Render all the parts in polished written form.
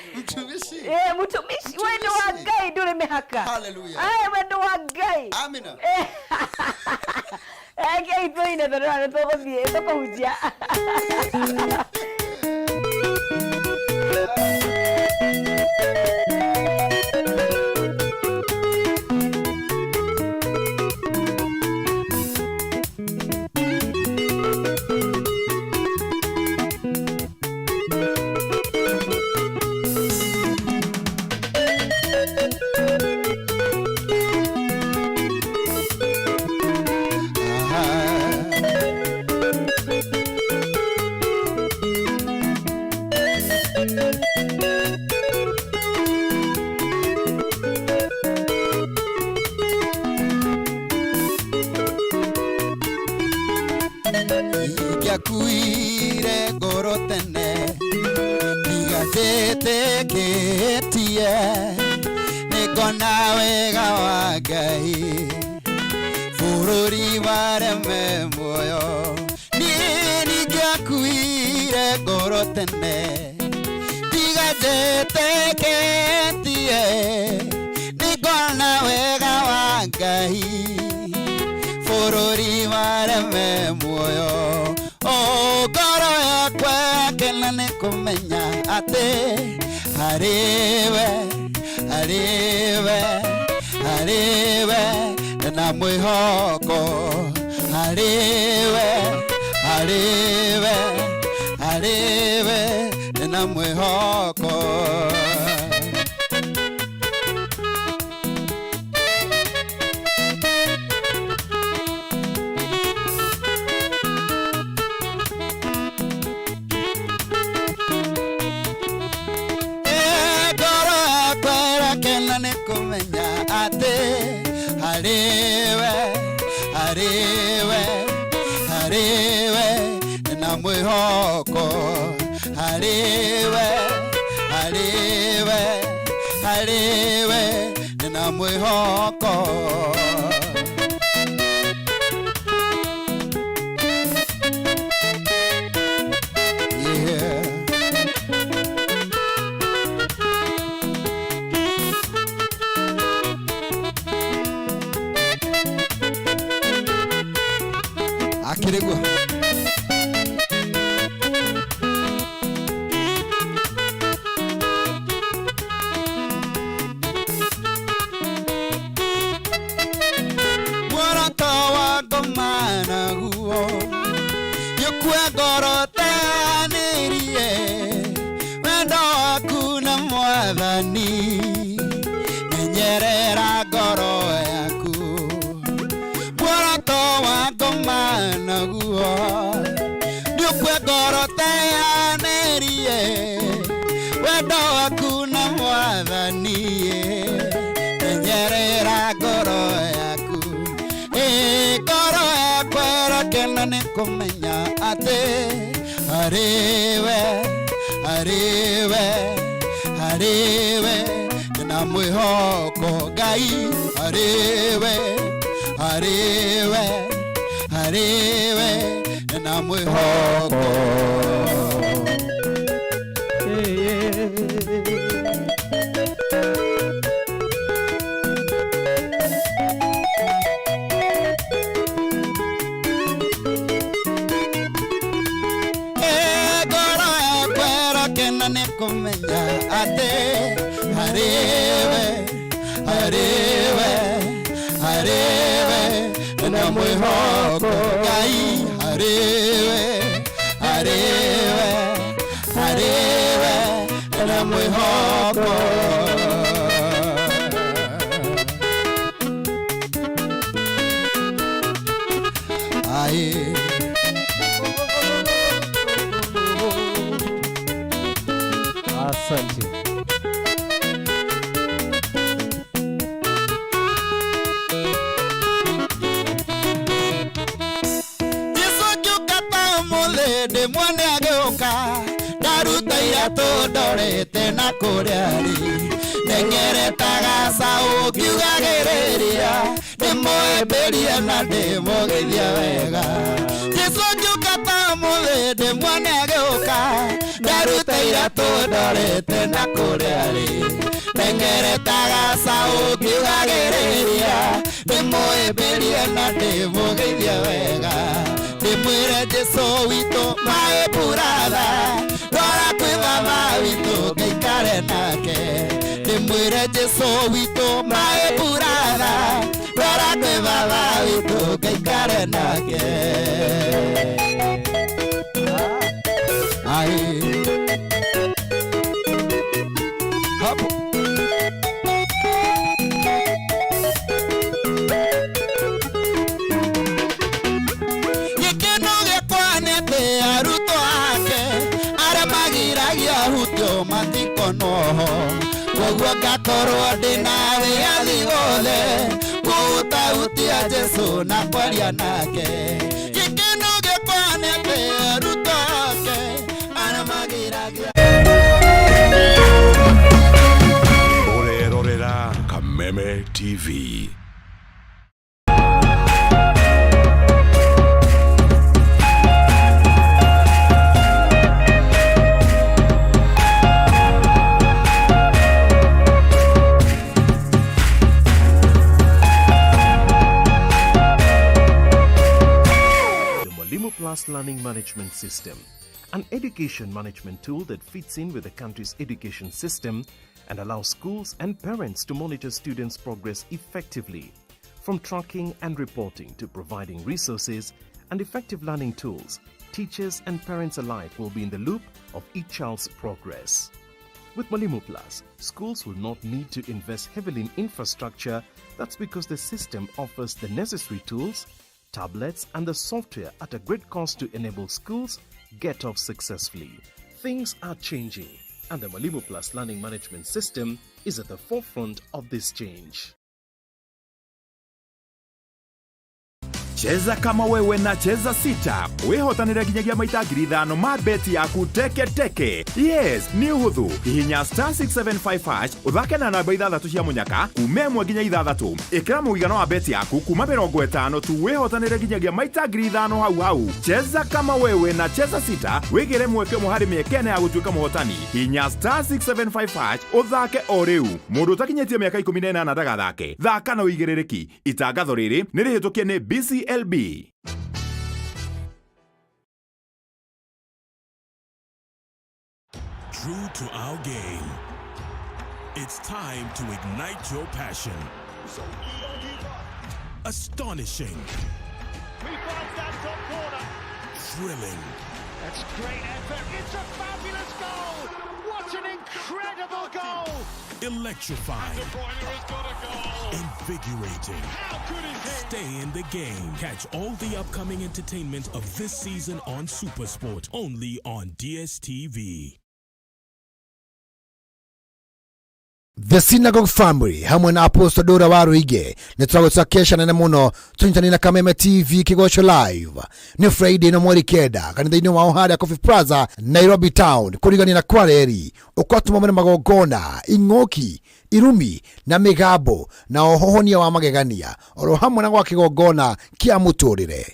Mtumishi. Eh, mtumishi, wendo wa Mtumishi. Ngai ndũrĩ mĩhaka. Hallelujah. Eh, wendo wa Ngai. Amina. Rekei tũine tondũ nĩ tũgũthiĩ tũkũhunjia. Ingĩakuire ngoro tene tiga njĩtĩkĩtie nĩngona wega wa Ngai bũrũri wareme muoyo. Niĩ ningĩakuire ngoro tene tiga njĩtĩkĩtie nĩngona wega wa Ngai bũrũri wareme muoyo. O ngoro yakwa yakena nĩ kũmenya atĩ harĩwe, harĩwe, harĩwe na mwĩhoko, harĩwe, harĩwe, harĩwe na mwĩhoko. Ngoro yakwa ĩrakena nĩ kũmenya atĩ harĩwe, harĩwe, harĩwe na mwĩhoko, harĩwe, harĩwe, harĩwe na mwĩhoko. Yeah. Akĩrĩguo. Muoroto wa ngoma naguo nĩũkue ngoro teanĩrie wendo waku na Mwathani, menyerera ngoro yaku. Muoroto wa ngoma naguo nĩũkue ngoro teanĩrie wendo waku na Mwathani, menyerera ngoro yaku. Ĩ ngoro yakwa ĩrakena nĩ kũmenya atĩ harĩwe, harĩwe, harĩwe na mwĩhoko Ngai, harĩwe, harĩwe, harĩwe na mwĩhoko. Ngoro yakwa ĩrakena nĩ kũmenya atĩ harĩwe, harĩwe, harĩwe na mwĩhoko Ngai, harĩwe, harĩwe, harĩwe na mwĩhoko. Aye. Asante. Jesu ngĩũka ta ũmũthĩ ndĩmuone agĩũka, ndaruta iratũ ndorete na kũrĩa arĩ, ndengereta gacaũ ngiugagĩrĩria ndĩmũhĩmbĩrie na ndĩmũgeithie wega. Jesu ngĩũka ta ũmũthĩ ndĩmuone agĩũka, ndaruta iratũ ndorete na kũrĩa rĩ ndengereta gacaũ ngiugagĩrĩria ndĩmũĩmbĩrie na ndĩmũgeithie wega ndĩmwĩre Jesũ witũ my brother ndwara kwĩ baba witũ ngaikare nake ndĩmwĩre Jesũ witũ my brother ndwara kwĩ baba witũ ngaikare nake. Ai. Hapo. Gĩkeno gĩakwa nĩ atĩ arutwo ake arĩa magiragia hutio matikonwo ho koguo ngakorwo ndĩna wĩyathi wothe kũhutahutia Jesũ na kwaria nake. Gĩkeno gĩakwa nĩ atĩ arutwo ake arĩa magiragia. Ũrerorera Kameme TV. The Mwalimu Plus Learning Management System, an education management tool that fits in with the country's education system and allows schools and parents to monitor students' progress effectively. From tracking and reporting to providing resources and effective learning tools, teachers and parents alike will be in the loop of each child's progress. With Mwalimu Plus, schools will not need to invest heavily in infrastructure. That's because the system offers the necessary tools, tablets, and the software at a great cost to enable schools get off successfully. Things are changing, and the Mwalimu Plus Learning Management System is at the forefront of this change. Cheza kama wewe na Cheza Sita wihotanire nginyagia maita 5,000 ma beti yaku teke teke. Yes, nĩ ũhũthũ. Hihinya *675# ũthake na namba ithathatũ cia mũnyaka kuma 1 nginya 6. Ĩkĩra mũigana wa beti yaku kuma 50 tu wĩhotanĩre nginyagia maita 5,000 hau hau. Cheza kama wewe na Cheza Sita wĩgĩre mweke ũmwe harĩ mĩeke ĩna ya gũtuĩka mũhotani. Hihinya *675# ũthake o rĩu. Mũndũ ũtakinyĩtie mĩaka 18 ndagathake. Thaka na ũigĩrĩrĩki. Itangatho rĩrĩ nĩ rĩhĩtũkie nĩ BCLB. True to our game. It's time to ignite your passion. Astonishing. He finds that top corner. Thrilling. That's great effort. It's a fabulous goal. What an incredible goal. Electrifying. De Bruyne has got a goal. Invigorating. How good is he? Stay in the game. Catch all the upcoming entertainment of this season on Supersport, only on DSTV. The Synagogue Family hamwe na Apostle Dora wa Ruige nĩ tũragũtwa kesha nene mũno tũnyitanĩre na Kameme TV Kĩgoco Live nĩ Friday no mweri 9 kanitha-inĩ wao harĩa Coffee Plaza, Nairobi Town, kũrigania na Kwareri ũkwatũma magongona ing'oki irumi na mĩgambo na ũhohonia wa magegania oro hamwe na gwa kĩgongona kĩa mũtũrĩre.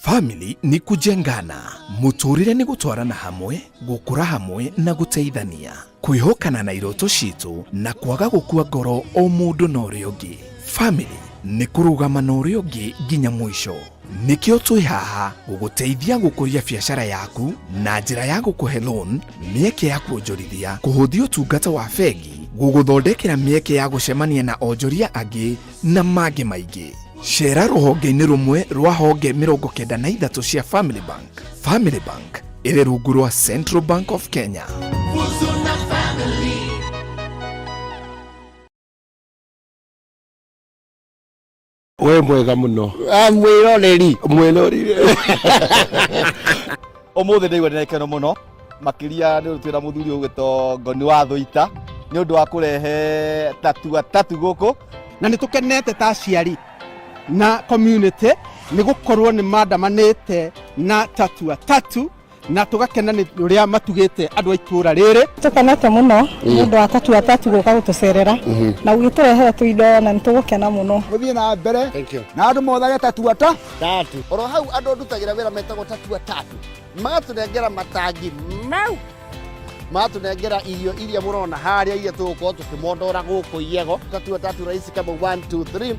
Family ni kujengana, muturire ni gutwarana hamwe, gukura hamwe na guteithania, kwihokana na iroto citu na kwaga gukua ngoro o mundu na uria ungi. Family ni kurugama na uria ungi nginya mwisho. Nikio twi haha guguteithia gukuria biacara yaku na njira ya gukuhe loan, mieke ya kuonjorithia, kuhuthia utungata wa bengi, guguthondekera mieke ya gucemania na onjoria angi na mangi maingi. Cera rũhonge-inĩ rũmwe rwa honge 93 cia Family Bank. Family Bank ĩrĩ rungu rwa Central Bank of Kenya. We mwega muno. Mwiroreri. Mwiroreri. Umuthi ndaigua ndĩna gĩkeno mũno makĩria nĩ ũndũ twĩna mũthuri ũgwĩtwo Ngoni wa Thũita nĩ ũndũ wa kũrehe tatua tatu gũkũ. Na nĩ tũkenete ta aciari na community nĩ gũkorwo nĩ mandamanĩte na tatua tatu. Na tũgakena nĩ ũrĩa matugĩte andũ a itũũra rĩrĩ. Tũkenete mũno nĩ ũndũ wa Tatua Tatu gũka gũtũcerera na gũgĩtũrehera tũindo na nĩ tũgũkena mũno. Mũthiĩ na mbere na andũ mothage Tatua ta Tatu. Oro hau andũ ndutagĩra wĩra metagwo Tatua Tatu magatũnengera matangi mau, magatũnengera irio iria mũrona harĩa, iria tũgũkorwo tũkĩmondora gũkũ Iyego. Tatua Tatu rahisi kama 1 2 3.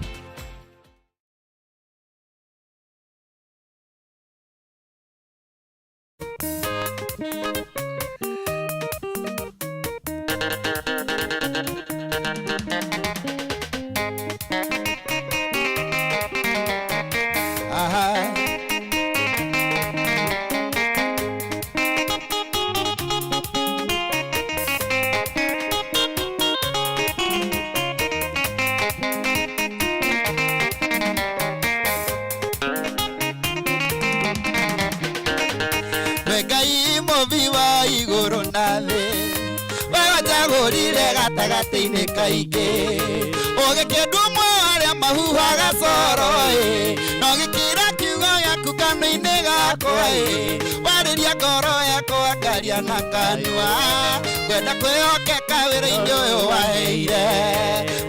Aha. We Ngai mũmbi wa igũrũ na thĩ, we wanjagũrire gatagatĩ-inĩ kaingĩ, ũgĩkĩndua ũmwe wa arĩa mahuhaga coro ĩ, na ũgĩkĩra kiugo gĩaku kanua-inĩ gakwa ĩ, warĩria ngoro yakwa ngaria na kanua, ngwenda kwĩhokeka wĩra-inĩ ũyũ waheire.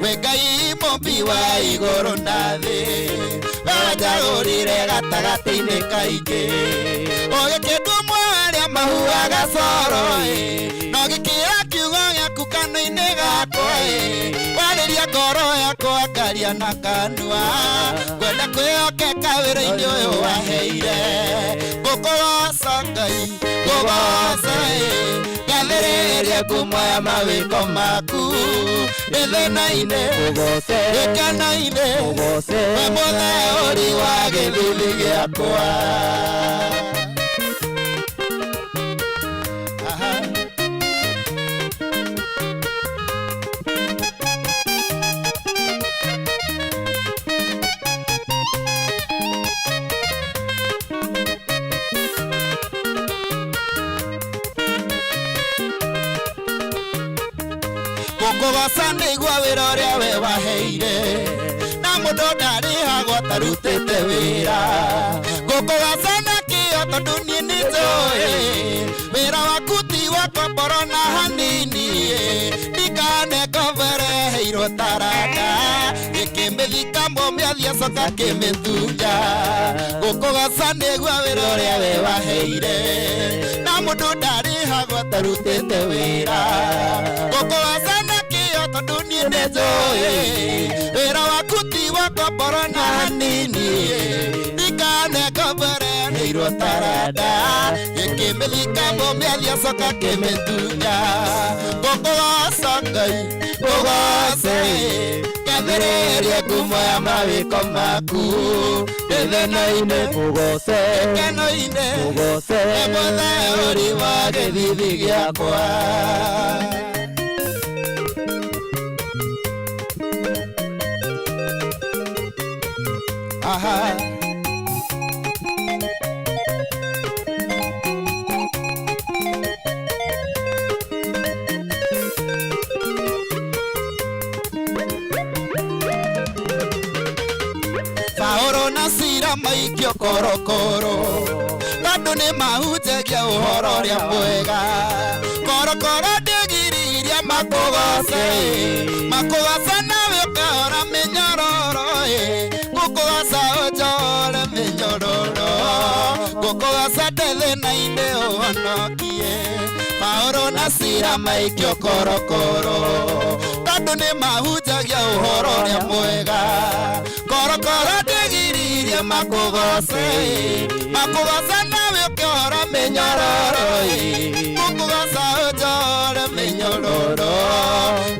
We Ngai mũmbi wa igũrũ na thĩ, we wanjagũrire gatagatĩ-inĩ kaingĩ, ũgĩkĩndua ũmwe wa arĩa mahuhaga coro ĩ, na ũgĩkĩra kiugo gĩaku kanua-inĩ gakwa ĩ, warĩria ngoro yakwa ngaria na kanua, ngwenda kwĩhokeka wĩra-inĩ ũyũ waheire. Ngũkũgoca Ngai, ngũgoca ĩ, ngathĩrĩria ngumo ya mawĩko maku, ndĩ thĩna-inĩ, gĩkeno-inĩ, we mũtheũri wa gĩthithi gĩakwa. Aha. Gũkũgoca nĩguo wĩra ũrĩa we waheire, na mũndũ ndarĩhagwo atarutĩte wĩra. Ngũkũgoca na kĩo tondũ niĩ nĩnjũĩ wĩra waku ti wa komboro na hanini, ndikanekombereheirwo taranda gĩkĩmĩthika mũmĩathi acoka kĩmĩtunja. Gũkũgoca nĩguo wĩra ũrĩa we waheire, na mũndũ ndarĩhagwo atarutĩte wĩra. Gũkũgoca na kĩo tondũ niĩ nĩnjũĩ wĩra waku ti wa komboro na hanini, ndikanekombereheirwo taranda gĩkĩmĩthika mũmĩathi acoka kĩmĩtunya. Ngũkũgoca Ngai, ngũgoce ĩ, ngathĩrĩria ngumo ya mawĩko maku, ndĩ thĩna-inĩ, gĩkeno-inĩ, we mũtheũri wa gĩthithi gĩakwa. Aha. Paũlũ na Sila maikio korokoro, tondũ nĩ mahunjagia ũhoro ũrĩa mwega. Korokoro ndĩgiririe makũgoce, makũgoce nawe ũkahora mĩnyororo ĩ, ngũkũgoca ũnjohore mĩnyororo, ngũkũgoca ndĩ thĩna-inĩ ũhonokie. Paũlũ na Sila maikio korokoro, tondũ nĩ mahunjagia ũhoro ũrĩa mwega. Korokoro ndĩgiririe makũgoce, makũgoce nawe ũkĩhora mĩnyororo ĩ, ngũkũgoca ũnjohore mĩnyororo,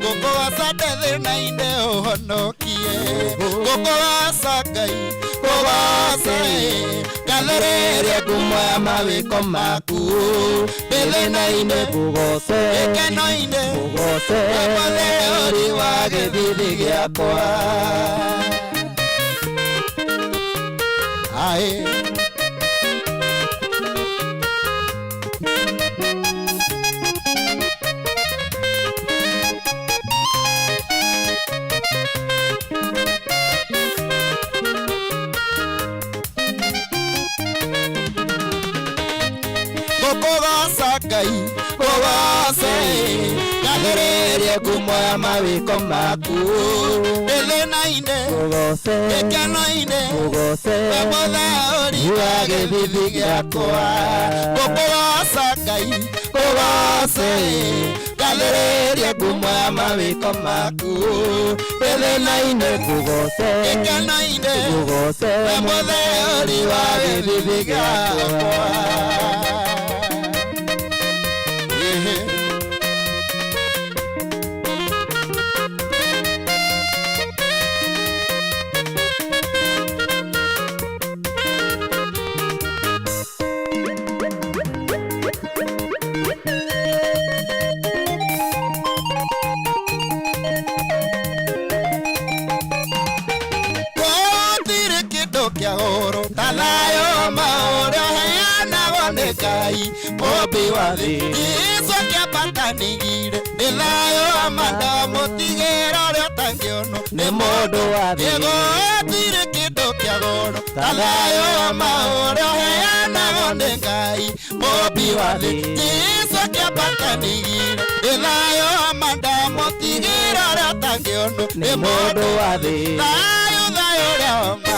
ngũkũgoca ndĩ thĩna-inĩ ũhonokie. Ngũkũgoca Ngai, ngũgoce ĩ, ngathĩrĩria ngumo ya mawĩko maku, ndĩ thĩna-inĩ, gĩkeno-inĩ, we mũtheũri wa gĩthithi gĩakwa. Ae. Ngai ngũgoce ngathĩrĩrie ngumo ya mawĩko maku ndĩ thĩna-inĩ gĩkeno-inĩ we mũthaũri wa gĩthithi gĩakwa ngũkũgoca Ngai ngũgoce ngathĩrĩrie ngumo ya mawĩko maku ndĩ thĩna-inĩ gĩkeno-inĩ we mũthaũri wa gĩthithi gĩakwa. Gũtirĩ kĩndũ kĩa goro ta thayũ ma ũrĩa ũheanagwo nĩ Ngai mũmbi wa thĩ. Jesũ kĩambatanĩire nĩ thayũ ma ndamũtigĩra ũrĩa ũtangĩonwo nĩ mũndũ wa thĩ. Gũtirĩ kĩndũ kĩa goro ta thayũ ma ũrĩa ũheanagwo nĩ Ngai mũmbi wa thĩ. Jesũ kĩambatanĩire nĩ thayũ ma ndamũtigĩra ũrĩa ũtangĩonwo nĩ mũndũ wa thĩ. Thayũ thayũ ũrĩa wa ma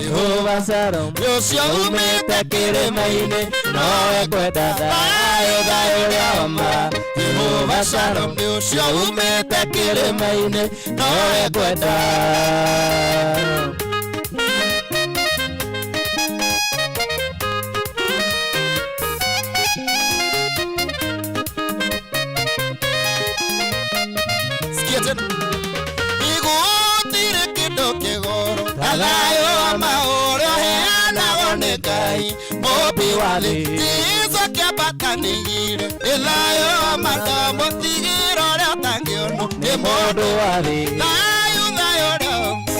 Jehova Shalom ũcio umĩte kĩrĩma-inĩ nowe ngwenda thayũ thayũ ũrĩa wa ma Jehova Shalom ũcio umĩte kĩrĩma-inĩ nowe ngwenda. Sikia tena. Gũtirĩ kĩndũ kĩgoro ta thayũ wa ma ũrĩa ũheanagwo nĩ Ngai mũmbi wa thĩ. Jesũ kĩambatanĩire nĩ thayũ wa ma ndamũtigĩra ũrĩa ũtangĩonwo nĩ mũndũ wa thĩ. Thayũ thayũ ũrĩa wa ma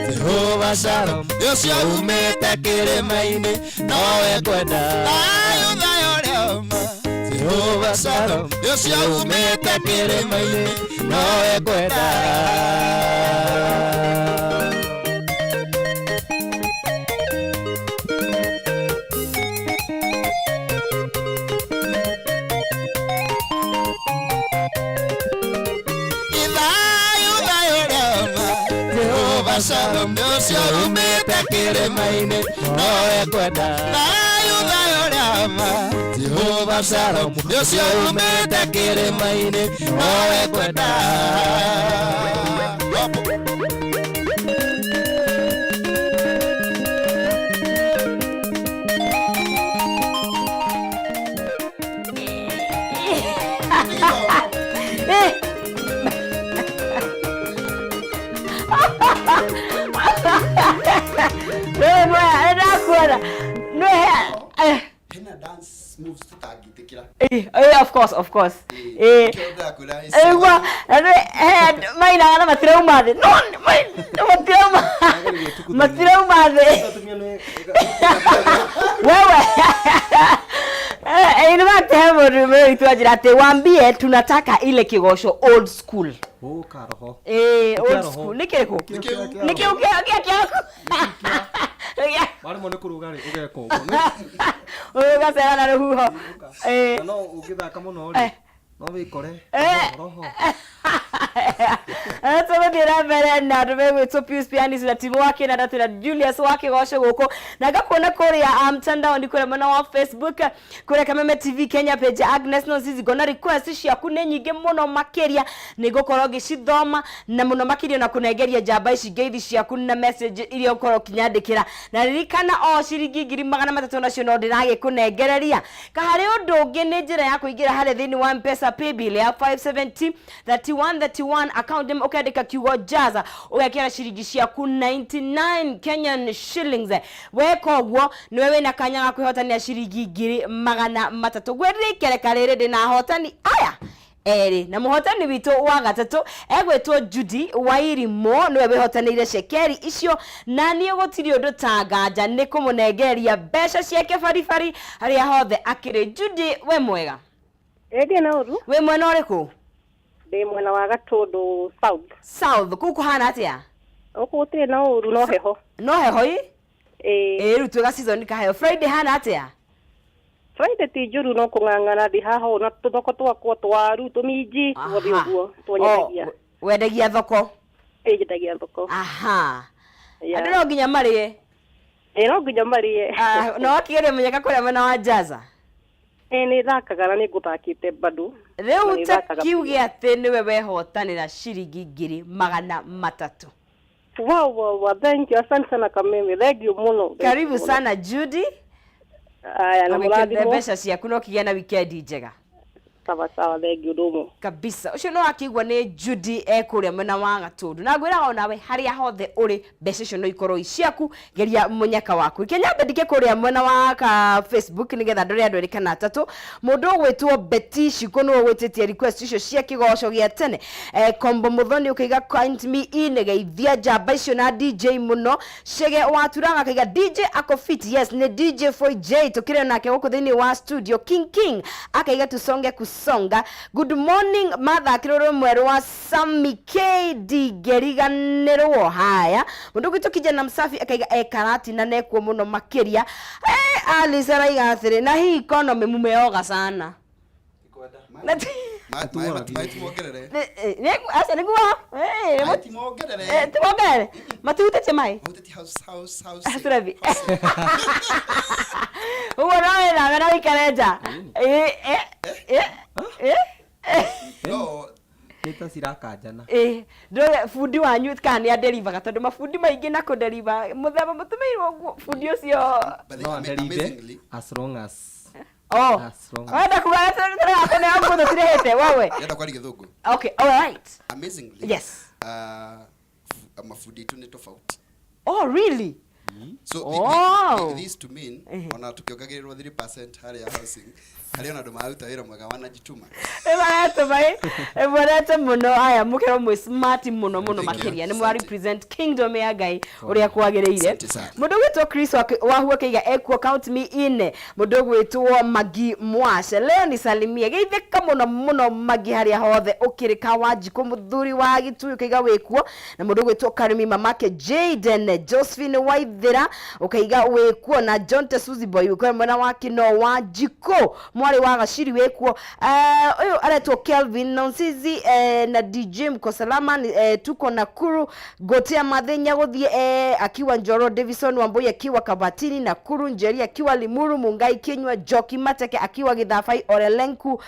Jehova Shalom ũcio umĩte kĩrĩma-inĩ nowe ngwenda. Thayũ thayũ ũrĩa wa ma Jehova Shalom ũcio umĩte kĩrĩma-inĩ nowe ngwenda. Thayũ thayũ ũrĩa wa ma Jehova Shalom ũcio umĩte kĩrĩma-inĩ nowe ngwenda. Thayũ thayũ ũrĩa wa ma Jehova Shalom ũcio umĩte kĩrĩma-inĩ nowe ngwenda. Wewe mwana ndakuona. Nwe Hena dance moves tutangĩtĩkĩra. Eh, of course, of course. Eh. Nĩkĩo ndĩrakwĩra nĩ Igua, eh mainaga na matirauma thĩ. No, matirauma. Matirauma thĩ. Wewe. Eh, in fact he mũndũ witũ anjĩra atĩ wambie tunataka ile kĩgoco old school. Ũka roho. Eh, old roho. school. Nĩ kĩrĩkũ? Nĩ kĩu kĩa kĩaku. Waremwo nĩ kũrũga rĩ, ũgeka ũguo. Ũgacera na rũhuho. Eh. Na no ũngĩthaka mũno rĩ, no wĩkore. Roho. Tũgũthiĩ na mbere na andũ megwĩtwo Pius Pianis na Timo wa Kĩnanda twĩna Julius wa Kĩgoco gũkũ na ngakuona kũrĩa mtandaoni kũrĩa mwena wa Facebook kũrĩa Kameme TV Kenya page ya Agnes Nonzizi ngona request ciaku nĩ nyingĩ mũno makĩria nĩ ngũkorwo ngĩcithoma na mũno makĩria na kũnengeria njamba ici ngeithi ciaku na message iria ũkorwo ũkĩnyandĩkĩra na ririkana o ciringi 300,000 nacio no ndĩragĩkũnengereria kaharĩ ũndũ ũngĩ nĩ njĩra ya kũingĩra harĩa thĩinĩ wa Mpesa paybill ya 570 31 31 account name ũkandĩka kiugo jaza ũgekĩra ciringi ciaku 99 Kenyan shillings weka ũguo nĩwe wĩna kanya ga kwĩhotanĩra ciringi 300,000 ngwĩrire ikereka rĩrĩ ndĩna ahotani aya erĩ na mũhotani witũ wa gatatũ egwĩtwo Judy Wairimu nĩwe wĩhotanĩire cekeri icio na niĩ gũtirĩ ũndũ ta nganja nĩ kũmũnengereria mbeca ciake baribari harĩa hothe akĩrĩ. Judy we mwega? Ĩndĩ na ũru. Wĩ mwena ũrĩkũ? Ndĩ mwena wa Gatũndũ South. South kũu kũhana atĩa? Gũkũ gũtirĩ na ũru no heho. No heho i? Ĩĩ. Ĩĩ rĩu twĩ ga season ka heho. Friday hana atĩa? Friday ti njũru no kũng'ang'ana ndĩ haha ũũ na tũthoko twakwa twaru tũminji tuothe Aha. ũguo twendagia. Oh, wendagia thoko? Ĩĩ nyendagia thoko. Aha. Yeah. Andũ no nginya marĩe. Ĩĩ no nginya marĩe. Ah, na wakĩgeria mũnyaka kũrĩa mwena wa Njaza? Ĩĩ nĩ thakaga na nĩ ngũthakĩte bado. Na Rĩu nĩ ta thakaga kiuge atĩ nĩwe wehotanĩra ciringi 300,000. Wow, wow, wow. Thank you. Asante sana Kameme. Thank you mũno. Thank you Karibu mũno. sana Judy. Aya, na Wĩkĩrĩre mũrathimwo. mbeca ciaku na ũkĩgĩa na wikendi njega. Sawa sawa, thank you Ndumo. Kabisa ũcio no akĩigua nĩ Judy ekũrĩa mwena wa Gatũndũ na ngwĩraga onawe harĩa hothe ũrĩ mbeca icio no ikorwo i ciaku geria mũnyaka waku Kenya mbendike kũrĩa mwena wa ka Facebook nĩgetha ndore andũ erĩ kana atatũ mũndũ ũgwĩtwo Betty Shiko nĩwe ũgwĩtĩtie request icio cia kĩgoco gĩa tene Kombo Mũthoni ũkaiga count me in geithia njamba icio na DJ mũno Chege waturaga akaiga DJ ako fit yes nĩ DJ 4J tũkĩrĩ nake gũkũ thĩinĩ wa studio King King akaiga tusonge kusonga good morning mathakĩrwo rũmwe rwa Sami K ndingĩriganĩrwo haya mũndũ gwitũ kijana msafi akaiga ekarati na nekuo mũno makĩria Alice araiga atĩrĩ na hii economy mumeoga sana Na ti- Maĩ timongerere. Aca nĩguo Maĩ timongerere. timongerere matihutĩtie maĩ Mahutĩtie house house house. Tũrebi ũguo no wĩthambe na wĩikare nja Ĩ, ĩ, ĩ, ĩ. No, nĩ ta cirakanjana. Ĩ, ndũre bundi wanyu kana nĩ anderivaga tondũ mabundi maingĩ na kũnderiva mũthemba mũtũmĩirwo ũguo bundi ũcio No anderive as long as Oh. as long as wenda kuga tũrakũneo nguo tũtirĩhĩte wewe Ndĩrenda kwaria gĩthũngũ. okay all right Amazingly. Yes. Mabundi aitũ nĩ tofauti. Oh really? So Oh. this to mean ona tukiongagĩrĩrwo 3% harĩa housing harĩ ona andũ mararuta wĩra mwega wanajituma. Ĩmaretũ mai ĩmwerete mũno aya mũkerwo mwĩ smart mũno mũno Thank you. makĩria nĩ mwa represent kingdom ya Ngai ũrĩa kwagĩrĩire Asante sana. mũndũ ũgwĩtwo Chris Wahu akĩiga ekuo count me in mũndũ ũgwĩtwo Magi Mwashe leo nisalimie geithĩka mũno mũno Magi harĩa hothe ũkĩrĩ Kawanjikũ mũthuri wa Gĩtui ũkaiga wĩkuo na mũndũ ũgwĩtwo Karimi mamake Jaden Josephine Waithĩra ũkaiga wĩkuo na John Tesuzi Boy ũkaiga mwena wa Kino wa Njikũ mwarĩ wa Gaciri wĩkuo ũyũ aretwo Kelvin Nonsizi na DJ Mkosalama tuko Nakuru Gotea Mathenya gũthiĩ akiwa Njoro Davison Wambui akiwa Kabatini Nakuru Njeri akiwa Limuru Mungai Kinyua Joki Mateke akiwa Githabai Orelenku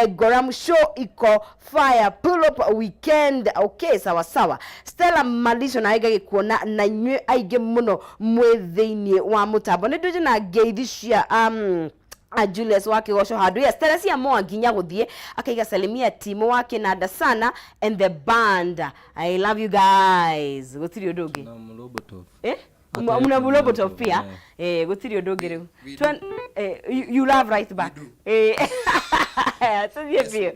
Goram Show iko fire pull up weekend okay sawa sawa Stella Malisho na aiga gĩkuona na inyuĩ aingĩ mũno mwĩ thĩinĩ wa mũtambo nĩ ndũnje na ngeithi cia a Julius wa Kĩgoco handũ yes Teresia Moa nginya gũthiĩ akaiga salimia timu wa Kinanda sana and the band I love you guys gũtirĩ ũndũ ũngĩ Na Mlobotov. eh Ate- mna Mlobotov pia gũtirĩ ũndũ ũngĩ rĩu We you love right back tũthiĩ biũ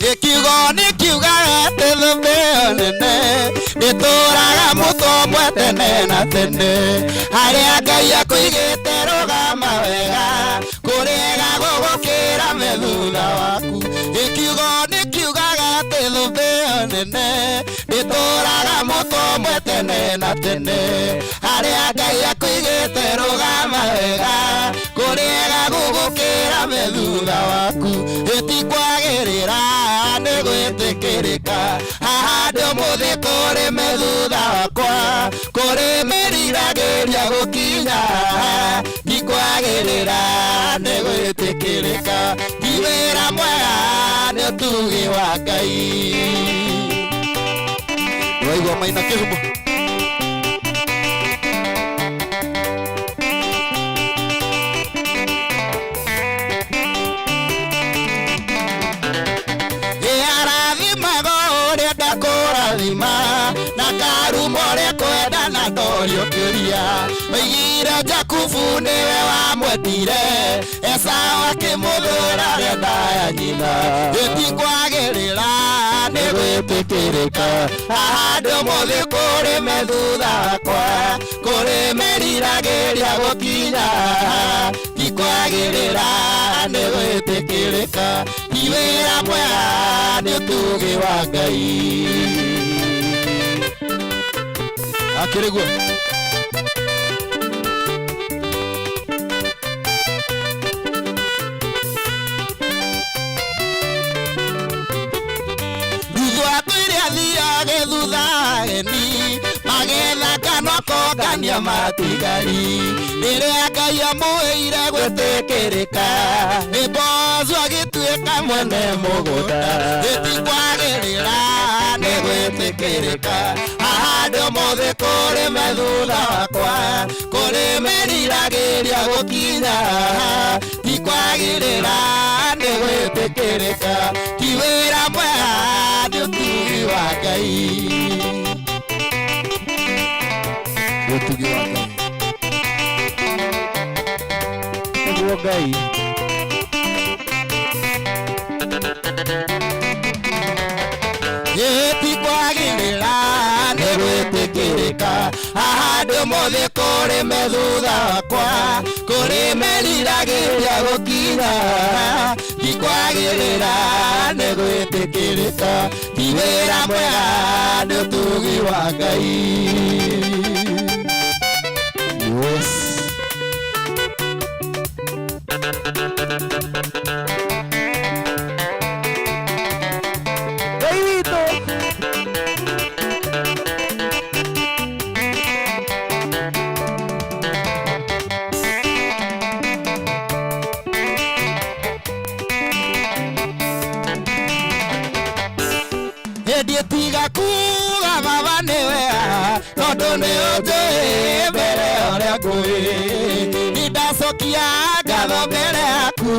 Gĩkiugo nĩ kiugaga atĩ thũmbĩ ĩyo nene ndĩtũraga mũtũmwe tene na tene harĩa Ngai akũigĩte rũgama wega kũrĩega gũgũkĩra me thutha waku gĩkiugo nĩ kiugaga atĩ thũmbĩ ĩyo nene ndĩtũraga mũtũmwe tene na tene harĩa Ngai akũigĩte rũgama wega kũrĩega gũgũkĩra me thutha waku ĩtikwagĩrĩra nĩ gwĩtĩkĩrĩka haha ndĩ ũmũthĩ kũrĩ me thutha wakwa kũrĩ mĩriragĩria gũkinya haha ndikwagĩrĩra nĩ gwĩtĩkĩrĩka ti wĩra mwega nĩ ũtugi wa Ngai waigua maina kĩhumo Ĩarathimaga ũrĩa ndakũrathima na karuma ũrĩa kwenda na ndoriũkĩria oigire Jakubu Jakubu nĩwe wamwendire Esau akĩmũthũra rĩa nda ya nyina ĩtikwagĩrĩra nĩ gwĩtĩkĩrĩka handũ mũthĩ kũrĩ me thutha wakwa kũrĩ meriragĩria gũkinya tikwagĩrĩra nĩ gwĩtĩkĩrĩka ti wĩra mwega nĩ ũtugi wa Ngai akĩrĩ guo Thutha wakwire athiage thutha ageni magetha kana kongania matigari rĩrĩa Ngai amwĩire gwĩtĩkĩrĩka nĩ Boazu agĩtuĩka mwene mũgũnda ĩtikwagĩrĩra nĩ gwĩtĩkĩrĩka handũ mothe kũrĩ me thutha wakwa kũrĩ meriragĩria gũkinya tikwagĩrĩra nĩ gwĩtĩkĩrĩka ti wĩra mwega nĩ ũtugi wa Ngai nĩ ũtugi wa Ngai nĩguo Ngai ĩtikwagĩrĩra nĩ gwĩtĩkĩrĩka handũ mothe kũrĩ me thutha wakwa kũrĩ meriragĩria gũkinya tikwagĩrĩra nĩ gwĩtĩkĩrĩka ti wĩra mwega nĩ ũtugi wa Ngai yes Ngai witũ hĩndĩ ĩtiga kuga baba nĩwe tondũ nĩ ũnjũĩ mbere ya ũrĩa ngũĩ nĩndacokia ngatho mbere yaku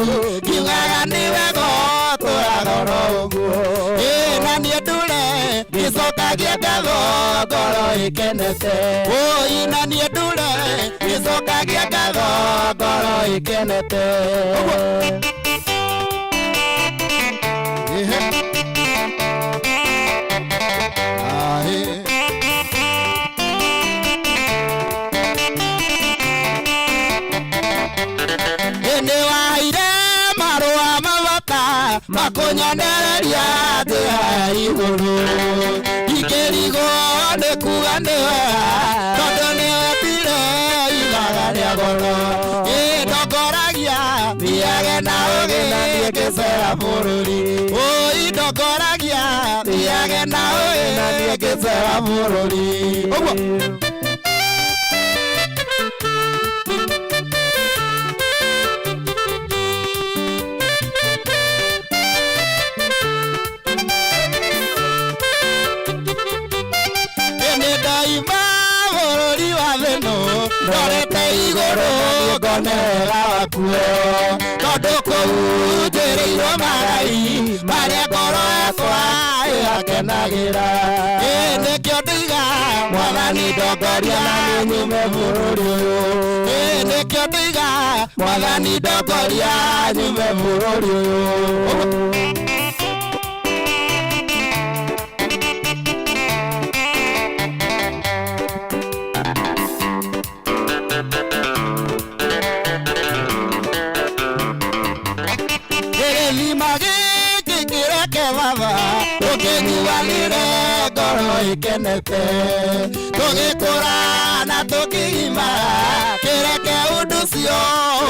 ngiugaga nĩwe gotũraga oro ũguo ĩ na niĩ ndure ngĩcokagia ngatho ngoro ĩkenete ũi na niĩ ndure ngĩcokagia ngatho ngoro ĩkenete ũguo Ehe. Ahe. Nĩ waheire marũa mabata makũnyonereria njĩra ya igũrũ ingĩrigwo nĩ kuga nĩ wega tondũ nĩ wetire ithaga rĩa goro ĩ ndongoragia thiage na ũgĩ na niĩ ngĩcera bũrũri ũi ndongoragia thiage na ũgĩ na niĩ ngĩcera bũrũri ũguo nĩ ndaima bũrũri wa thĩno ndorete igũrũ ngone wega wakuo tondũ kũu njĩrĩirwo magai marĩa ngoro yakwa ĩgakenagĩra ĩ nĩkĩo ndiga mwathani ndongoria na niĩ nyume bũrũri ũyũ ĩ nĩkĩo ndiga mwathani ndongoria nyume bũrũri ũyũ gĩthima gĩkĩ kĩreke baba tũkĩnyuanĩre ngoro ĩkenete tũgĩkũra na tũkĩgimara kĩreke ũndũ ũcio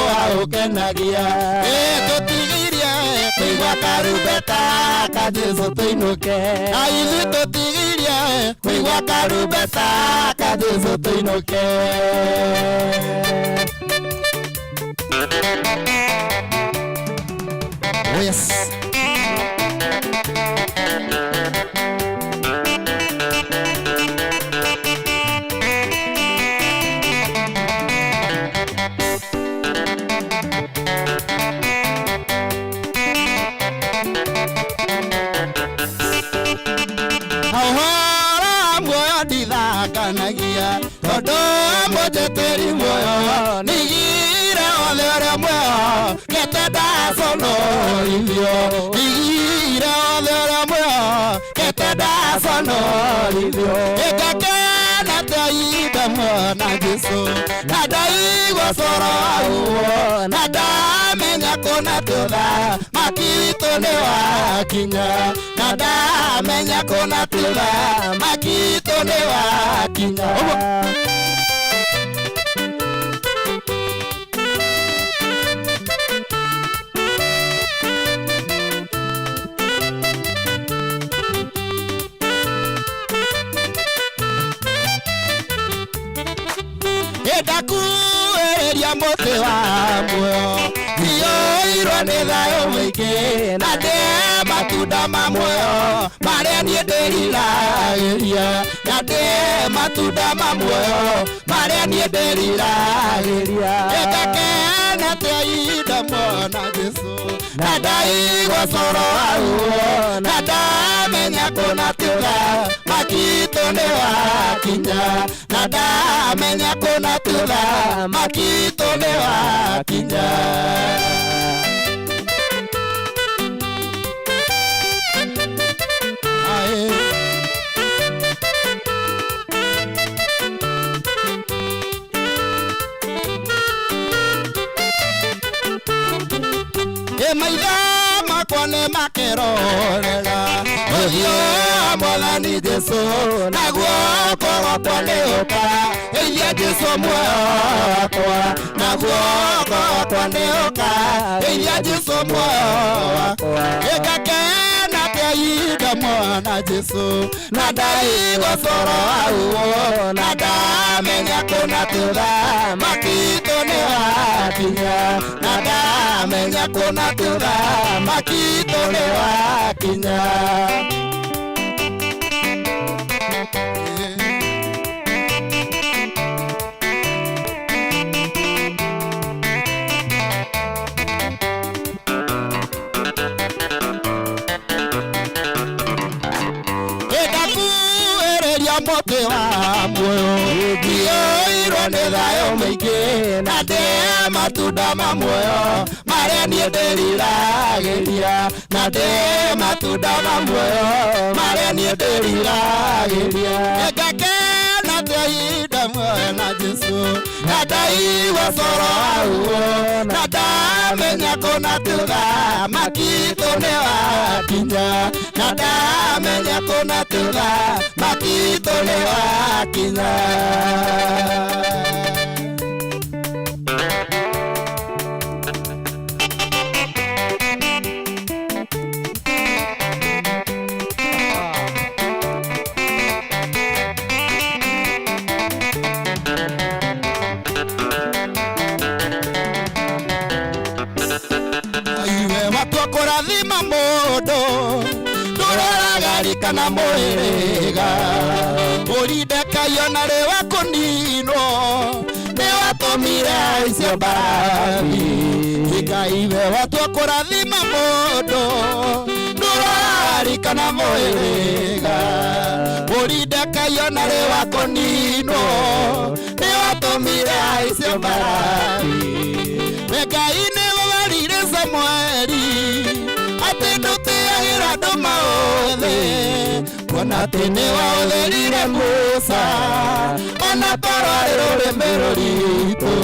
waũkenagia ĩ tũtigirie kũigua karumbeta ka Jesũ tũinũke na ithuĩ tũtigirie kũigua karumbeta ka Jesũ tũinũke Oh yes. Ũhoro wa Muoyo ndithakanagia tondũ mũnjĩtĩri muoyo ndigire othe ũrĩa muoyo kete ndaconorithio ndigire othe ũrĩa muoyo kete ndaconorithio ĩngakena tainda mwana Jesu na ndaigua coro waguo na ndamenya kũna tũtha maki witũ nĩ wakinya na ndamenya kũna tũtha maki witũ nĩ wakinya. Ũguo. Ndakuĩrĩria mũtĩ wa muoyo iyũirwo nĩ thayũ mũingĩ na ndĩe matunda ma muoyo marĩa niĩ ndĩriragĩria na ndĩe matunda ma muoyo marĩa niĩ ndĩriragĩria ĩngakena tĩainda mwana Jesu na ndaigua coro waguo na ndamenya kũna tũtha makitũ nĩ wakinya na ndamenya kũna tũtha makitũ nĩ wakinya. Ae. Ĩ maitho makwa nĩ makerorera ũthiũ wa Mwathani Jesu na guoko gwakwa nĩ ũka ĩiria Jesu muoyo wakwa na guoko gwakwa nĩ ũka ĩiria Jesu muoyo wakwa ĩngakena tĩainda mwana Jesu na ndaigua coro waguo na ndamenya kũna tũtha makitũ nĩ wakinya na ndamenya kũna tũtha makitũ nĩ wakinya. Ndakuĩrĩria mũtĩ wa muoyo iyũirwo nĩ thayũ mũingĩ na ndĩe matunda ma muoyo marĩa niĩ ndĩriragĩria na ndĩe matunda ma muoyo marĩa niĩ ndĩriragĩria ĩngakena tĩainda muoyo na Jesu na ndaigua coro waguo na ndamenya kũna tũtha makitũ nĩ wakinya na ndamenya kũna tũtha makitũ nĩ wakinya. Iwe watua kũrathima mũndũ ndũroraga rika na mũhĩrĩga ũrindekaio na rĩ wa kũninwo nĩ watũmire icio mbarathi Ngai watua kũrathima mũndũ ndũroraga rika na mũhĩrĩga ũrindekaio na rĩ wa kũninwo nĩ watũmire icio mbarathi Ngai nĩ werire Samueli atĩ ndũtĩagĩra andũ maũthĩ kuona atĩ nĩ waũthĩrire Musa ona korwo arĩ rũrĩmĩ rũritũ.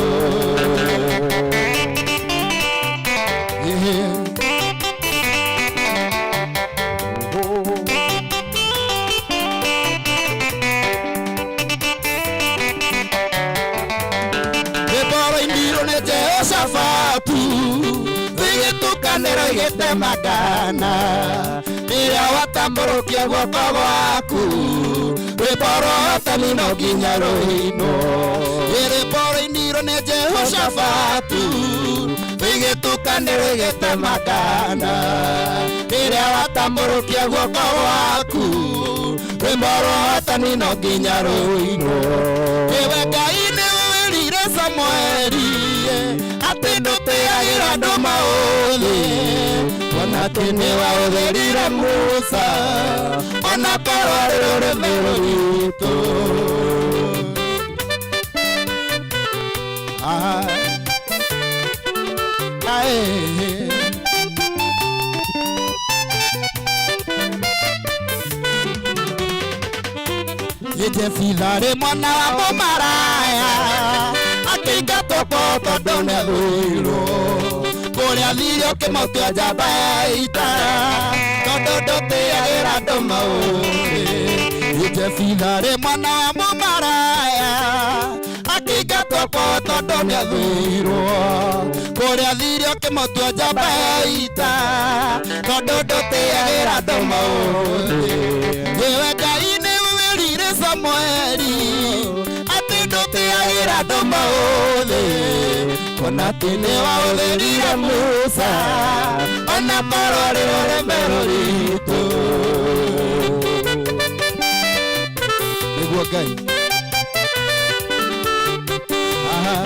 Rwĩmbo rũinirwo nĩ Jehoshafatu rũgĩtukanĩrwo igĩtemangana rĩrĩa watambũrũkia guoko gwaku rwĩmbo rwa no nginya rũinwo rwĩmbo rũinirwo nĩ Jehoshafatu rũgĩtukanĩrwo igĩtemangana rĩrĩa watambũrũkia guoko gwaku rwĩmbo rwa no nginya rũinwo. Ewe Ngai nĩwe werire Samueli atĩ ndũtĩagĩra andũ maũthĩ kuona atĩ nĩwaũthĩrire Musa ona korwo rĩ rũrĩmĩ rũritũ. Ah, ae. Jefitha mwana wa mũmaraya akĩingatwo kwao tondũ nĩathũirwo kũrĩa athire ũkĩmũtua njamba ya ita tondũ ndũtĩagĩra andũ maũthĩ. Jefitha mwana wa mũmaraya akĩingatwo kwao tondũ nĩathũirwo kũrĩa athire ũkĩmũtua njamba ya ita tondũ ndũtĩagĩra andũ maũthĩ. Yewe Ngai nĩwĩrire Samueli atĩ ndũtĩagĩra andũ maũthĩ ona atĩ nĩwaũthĩrire Musa ona korwo rĩ rũrĩmĩ rũritũ. Nĩguo Ngai. Aha.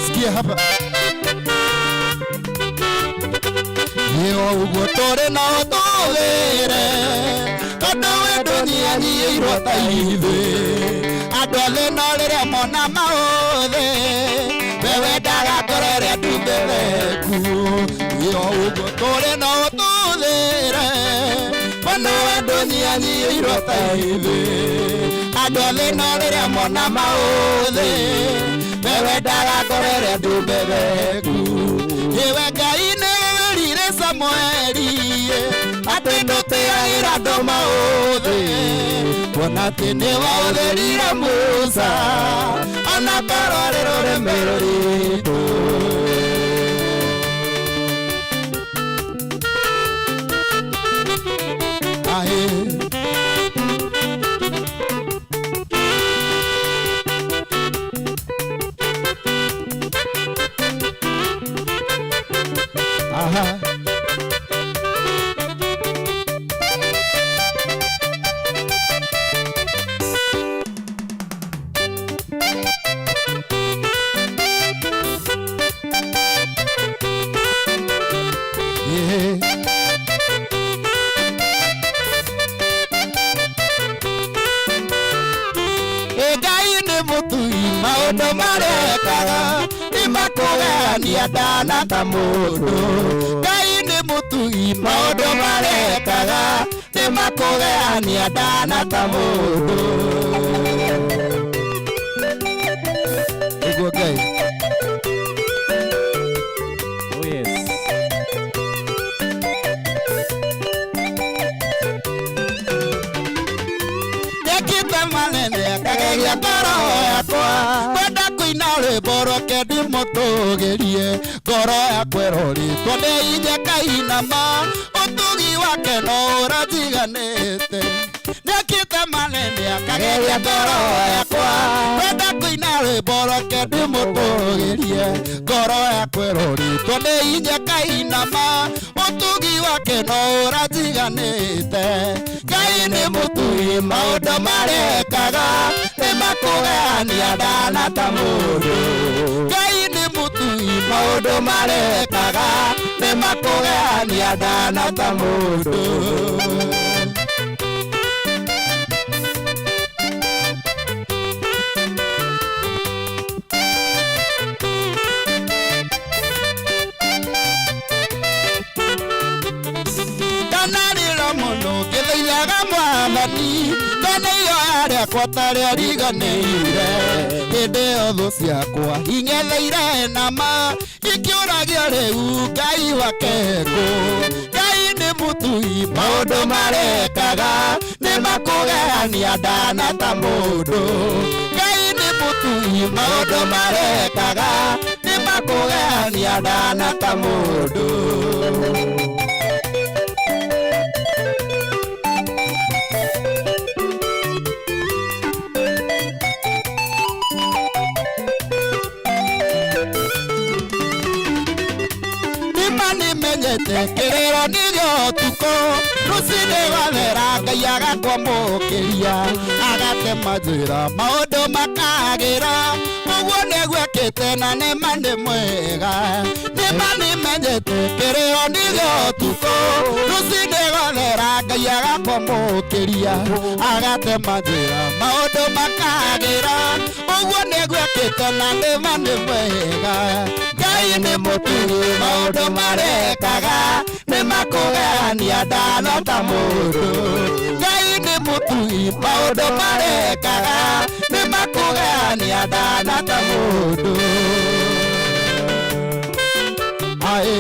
Sikia hapa. Nĩ o ũguo tũrĩ no tũthĩre tondũ we ndũnyihanyiihĩirwo ta ithuĩ andũ othe no rĩrĩa mona maũthĩ we wendaga ngoro ĩrĩa ndumbereku. Nĩ o ũguo tũrĩ no tũthĩre ona we ndũnyihanyiihĩirwo ta ithuĩ andũ othe no rĩrĩa mona maũthĩ we wendaga ngoro ĩrĩa ndumbereku. Yewe Ngai nĩwerire Samueli atĩ ndũtĩagĩra andũ maũthĩ kuona atĩ nĩwaũthĩrire Musa ona korwo rĩ rũrĩmĩ rũritũ. Ae. Aha. Yeah. Ngai nĩ mũtui maũndũ marekaga nĩ makũgegania ndana ta mũndũ. Ngai nĩ mũtui maũndũ marekaga nĩ makũgegania ndana ta mũndũ. Nĩguo Ngai. Oh yes. Ndekĩte manene akageria ngoro yakwa kwenda kũina rwĩmbo rwake ndĩmũtũgĩrie ngoro yakwa ĩrorĩtwo nĩ inya kainama ũtugi wake no ũranjiganĩte. Ndekĩte manene akageria ngoro yakwa kwenda kũina rwĩmbo rwake ndĩmũtũgĩrie ngoro yakwa ĩrorĩtwo nĩ inya kainama ũtugi wake no ũranjiganĩte. Ngai nĩ mũtui maũndũ marekaga nĩ makũgegania ndana ta mũndũ. Ngai nĩ mũtui maũndũ marekaga nĩ makũgegania ndana ta mũndũ. Ndanarĩra mũno ngĩthaithaga mwathani ngona ihoya rĩakwa ta rĩariganĩire hĩndĩ ĩyo thũ ciakwa ing'etheire nama ikĩũragia rĩu Ngai wake kũ. Ngai nĩ mũtui maũndũ marekaga nĩ makũgegania ndana ta mũndũ. Ngai nĩ mũtui maũndũ marekaga nĩ makũgegania ndana ta mũndũ. Nima nĩmenyete kĩrĩro nĩrĩo ũtukũ rũcinĩ gwathera Ngai agakwamũkĩria agatema njĩra maũndũ makagĩra ũguo nĩguo ekĩte ekĩte na nĩma nĩ mwega nĩma nĩmenyete kĩrĩo nĩ gĩa ũtukũ rũcinĩ gothera Ngai agakwamũkĩria agatema njĩra maũndũ makagĩra ũguo nĩguo ekĩte na nĩma nĩ mwega Ngai nĩ mũtugi maũndũ marekaga nĩ makũgegania ndanota mũndũ Ngai nĩ mũtugi maũndũ marekaga nĩ makũgegania ndanota mũndũ ae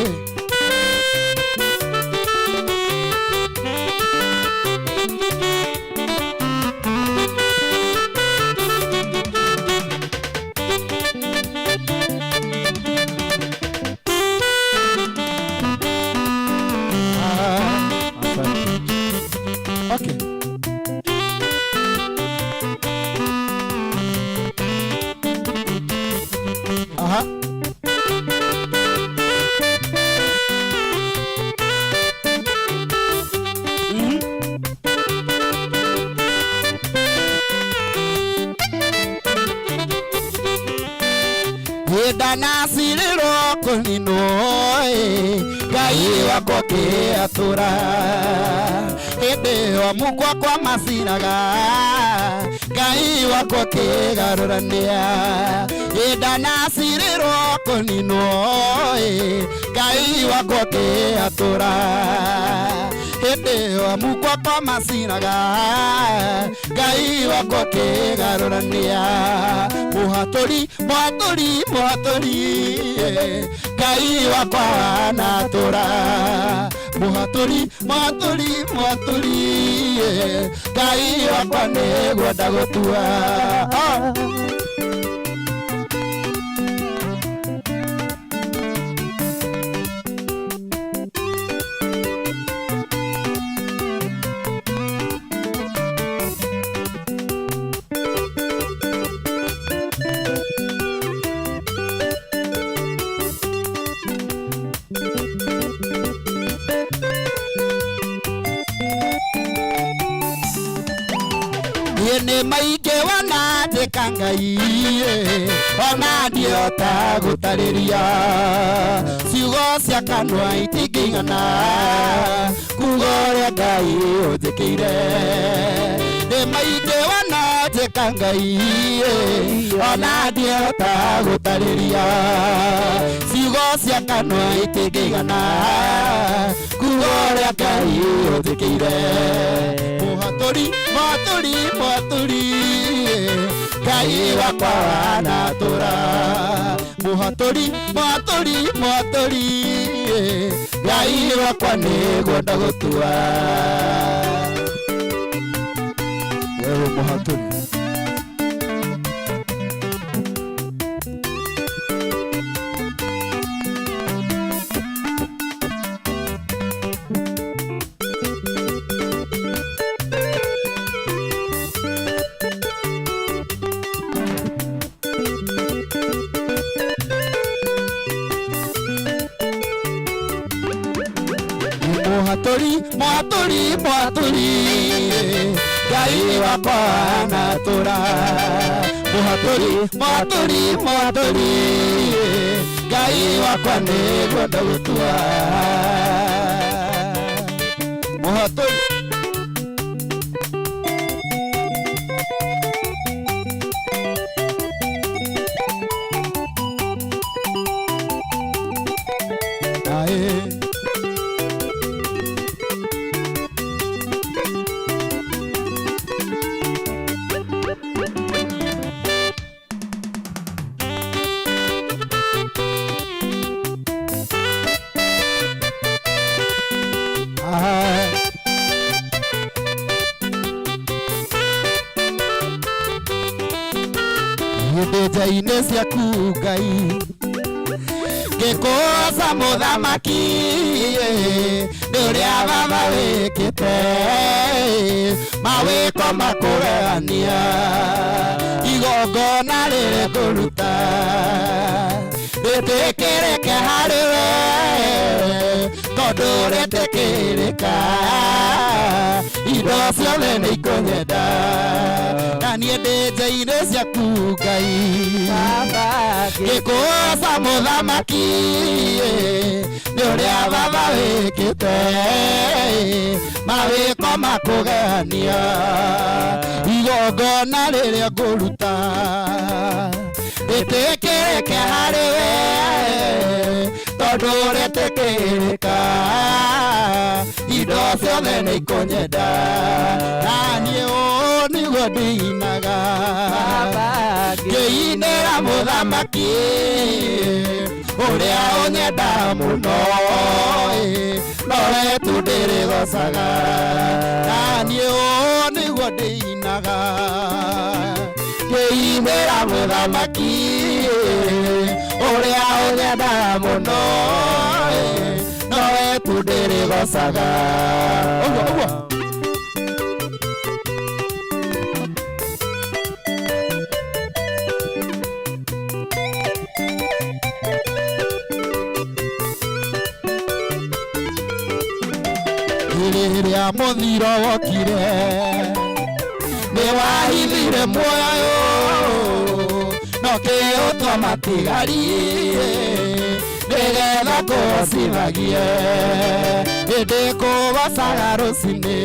Okay. Aha. Ndanacirĩrwo kũninwo ĩ, Ngai wakwa kĩatũra hĩndĩ ĩyo mũkwa kwa maciraga Ngai wakwa kĩgarũrania ndanacirĩrwo kũninwo ĩ, Ngai wakwa kĩatũra hĩndĩ ĩyo mũkwa kwa maciraga Ngai wakwa kĩgarũrania mũhatũri mũhatũri mũhatũri Ngai wakwa wanatũra mũhatũri mũhatũri mũhatũri Ngai wakwa nĩguo ndagũtua Ah. Niĩ nĩ maingĩ wananjĩka Ngai ona ndiota gũtarĩria ciugo cia kanua itingĩigana kuga ũrĩa Ngai ũnjĩkĩire nĩ maingĩ wananjĩka Ngai ona ndiota gũtarĩria ciugo cia kanua itingĩigana kuga ũrĩa Ngai ũnjĩkĩire mũhatũri mũhatũri mũhatũri Ngai wakwa wanatũra mũhatũri mũhatũri mũhatũri Ngai wakwa nĩguo ndagũtua wewe mũhatũri Mũhatũri mũhatũri mũhatũri Ngai wakwa anatũra mũhatũri mũhatũri mũhatũri Ngai wakwa nĩguo ndagũtua mũhatũri Ae. Ah. Niĩ nja-inĩ ciaku Ngai ngĩkũgoca mũthamaki nĩ ũrĩa baba wĩkĩte mawĩko makũgegania igongona rĩrĩ ngũruta rĩtĩkĩrĩke harĩ we tondũ rĩtĩkĩrĩka indo Ciothe nĩ ikũnyenda na niĩ ndĩ nja-inĩ ciaku Ngai. Ngĩkũgoca mũthamaki nĩ ũrĩa baba wĩkĩte mawĩko makũgegania igongona rĩrĩa ngũruta rĩtĩkĩrĩke harĩ we tondũ rĩtĩkĩrĩka indo ciothe nĩ ikũnyenda na niĩ ũũ nĩguo ndĩinaga ngĩinĩra mũthamaki ũrĩa ũnyenda mũno ĩ, nowe tu ndĩrĩgocaga na niĩ ũũ nĩguo ndĩinaga ngĩinĩra mũthamaki ũrĩa ũnyenda mũno ĩ, nowe tu ndĩrĩgocaga ũguo ũguo. Rĩrĩa mũthiro wokire nĩ wahithire muoyo no kĩũtwa matigari nĩgetha kũcithagie hĩndĩ kũgocaga rũcinĩ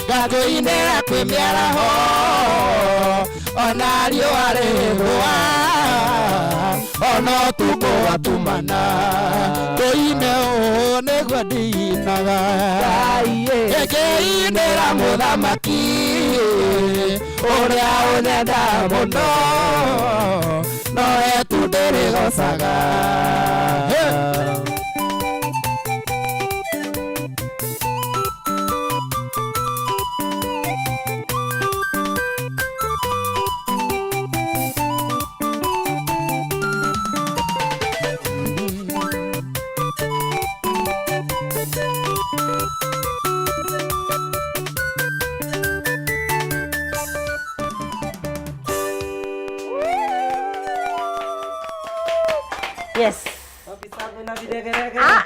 ngakũinĩra kwĩ mĩaraho ona riũa rĩthũa ona ũtukũ watumana tũine ũũ nĩguo ndinaga ngĩinĩra mũthamaki ũrĩa ũnyenda mũno nowe tu ndĩrĩgocaga. Hey! Yes. Ah,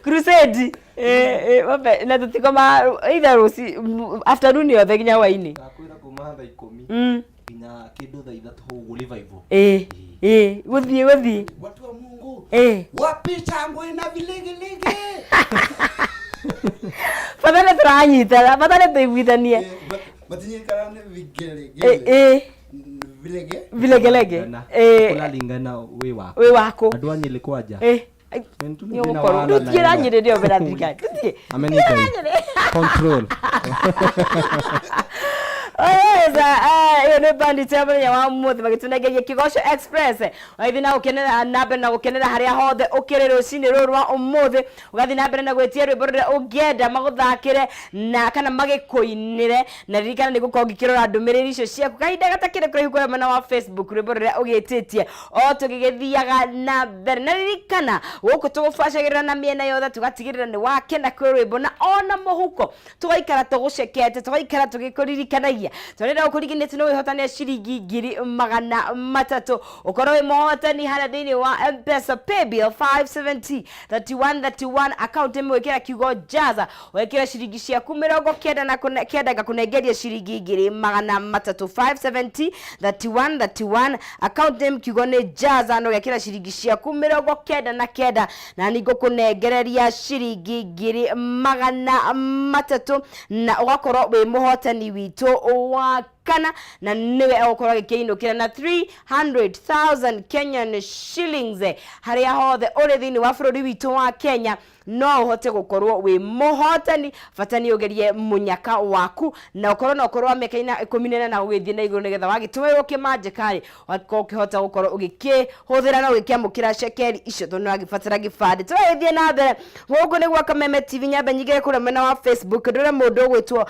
crusade. Eh, eh, wabe na tutikoma either ruci afternoon yothe nginya hwainĩ. Ndakwĩra kuma thaa 10 nginya kĩndũ thaa 3 ũguo revival. Eh, eh, gũthiĩ gũthiĩ. Watu wa Mungu. Eh. Wapi changwe na vilegelege? Bata nĩ tũranyitana, bata nĩ tũiguithanie. Matinyikana nĩ Eh, eh. Vilege? Vilegelege. Eh. Kũralingana wĩ waku. Wĩ waku. Andũ a Nyĩrĩ kwanja. Eh. Nĩ Nĩ thĩna ũgũkorwo. wa Rĩu Anna thiĩ na ĩno. Nyĩrĩ nĩo mbere ya thirikari. Tũthiĩ. Ameni Ngai. Control. Oweza, ĩyo nĩ bandit ya mũthenya wa ũmũthĩ magĩtũnengeria Kĩgoco Express. Ũgathiĩ na gũkenera na mbere na gũkenera harĩa hothe ũkĩrĩ rũcinĩ rũrũ rwa ũmũthĩ. Ũgathiĩ na mbere na gwĩtia rwĩmbo rũrĩa ũngĩenda magũthakĩre na kana magĩkũinĩre. Na ririkana nĩ gũkorwo ngĩkĩrora ndũmĩrĩri icio ciaku kahinda gatakĩrĩ kũraihu kũrĩa mwena wa Facebook rwĩmbo rũrĩa ũgĩtĩtie o tũgĩgĩthiaga na mbere. Na ririkana gũkũ tũgũbacagĩrĩra na mĩena yothe tũgatigĩrĩra nĩ wakena kwĩ rwĩmbo na ona mũhuko tũgaikara tũgũcekete tũgaikara tũgĩkũririkanagia tũrenda gũkũririkania atĩ no wĩhotane ciringi 300,000 ũkorwo wĩ mũhotani harĩa thĩinĩ wa M-Pesa paybill 570 31 31 account ĩmwe wĩkĩra kiugo jaza wekĩra ciringi ciaku 99 ngakũnengeria ciringi 300,000 570 31 31 account name kiugo nĩ jaza na ũgekĩra ciringi ciaku 99 na nĩ ngũkũnengereria ciringi 300,000 na ũgakorwo wĩ mũhotani witũ wa kana na nĩwe egũkorwo agĩkĩinũkĩra na 300,000 Kenyan shillings harĩa hothe ũrĩ thĩinĩ wa bũrũri witũ wa Kenya no ũhote gũkorwo wĩ mũhotani bata nĩ ũgerie mũnyaka waku na ũkorwo na ũkũrũ wa mĩaka ina 18 ũgĩthiĩ na igũrũ nĩgetha wagĩtũmĩrwo kĩmanjĩka-rĩ ũgakorwo ũkĩhota gũkorwo ũgĩkĩhũthĩra na ũgĩkĩamũkĩra cekeri icio tondũ nĩ ũragĩbatara gĩbandĩ. Tũragĩthiĩ na mbere gũkũ nĩ gwa Kameme TV nyambe nyingĩre kũrĩa mwena wa Facebook ndore mũndũ ũgwĩtwo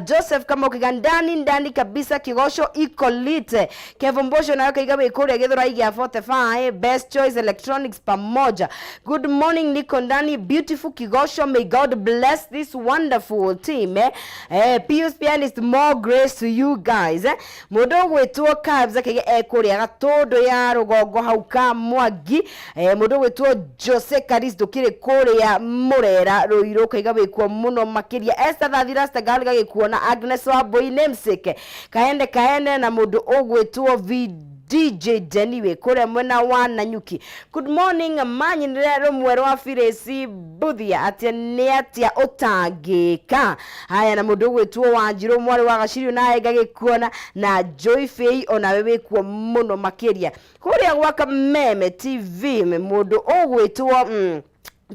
Joseph Kamau Kĩgandani ndani kabisa. kabisa kigoco ikolite Kevo Mbosho nayo kaiga wĩ kũrĩa Gĩthũrai gĩa 45 Best Choice Electronics pamoja. Good morning niko ndani beautiful Kigosho, may God bless this wonderful team eh. Eh, Pius Pianist, more grace to you guys eh. Mũndũ ũgwĩtwo Cubs akaiga ekũrĩa Gatũndũ ya rũgongo hau ka Mwangi eh, mũndũ ũgwĩtwo Jose Caris ndũkĩrĩ kũrĩa Mũrera Rũirũ kaiga wĩkuo mũno makĩria. Esther Thathira Stagal gagĩkuona Agnes Wambui namesake kaende kaende na mũndũ ũgwĩtwo V DJ Jenny wĩ kũrĩa mwena wa Nanyuki. Good morning manyinire rũmwe rwa Firesi Mbuthia atĩ nĩ atĩa ũtangĩka. Haya na mũndũ ũgwĩtwo Wanjirũ mwarĩ wa Gacirio nawe ngagĩkuona na Joy Fei onawe wĩkuo mũno makĩria. Kũrĩa gwa Kameme TV mũndũ ũgwĩtwo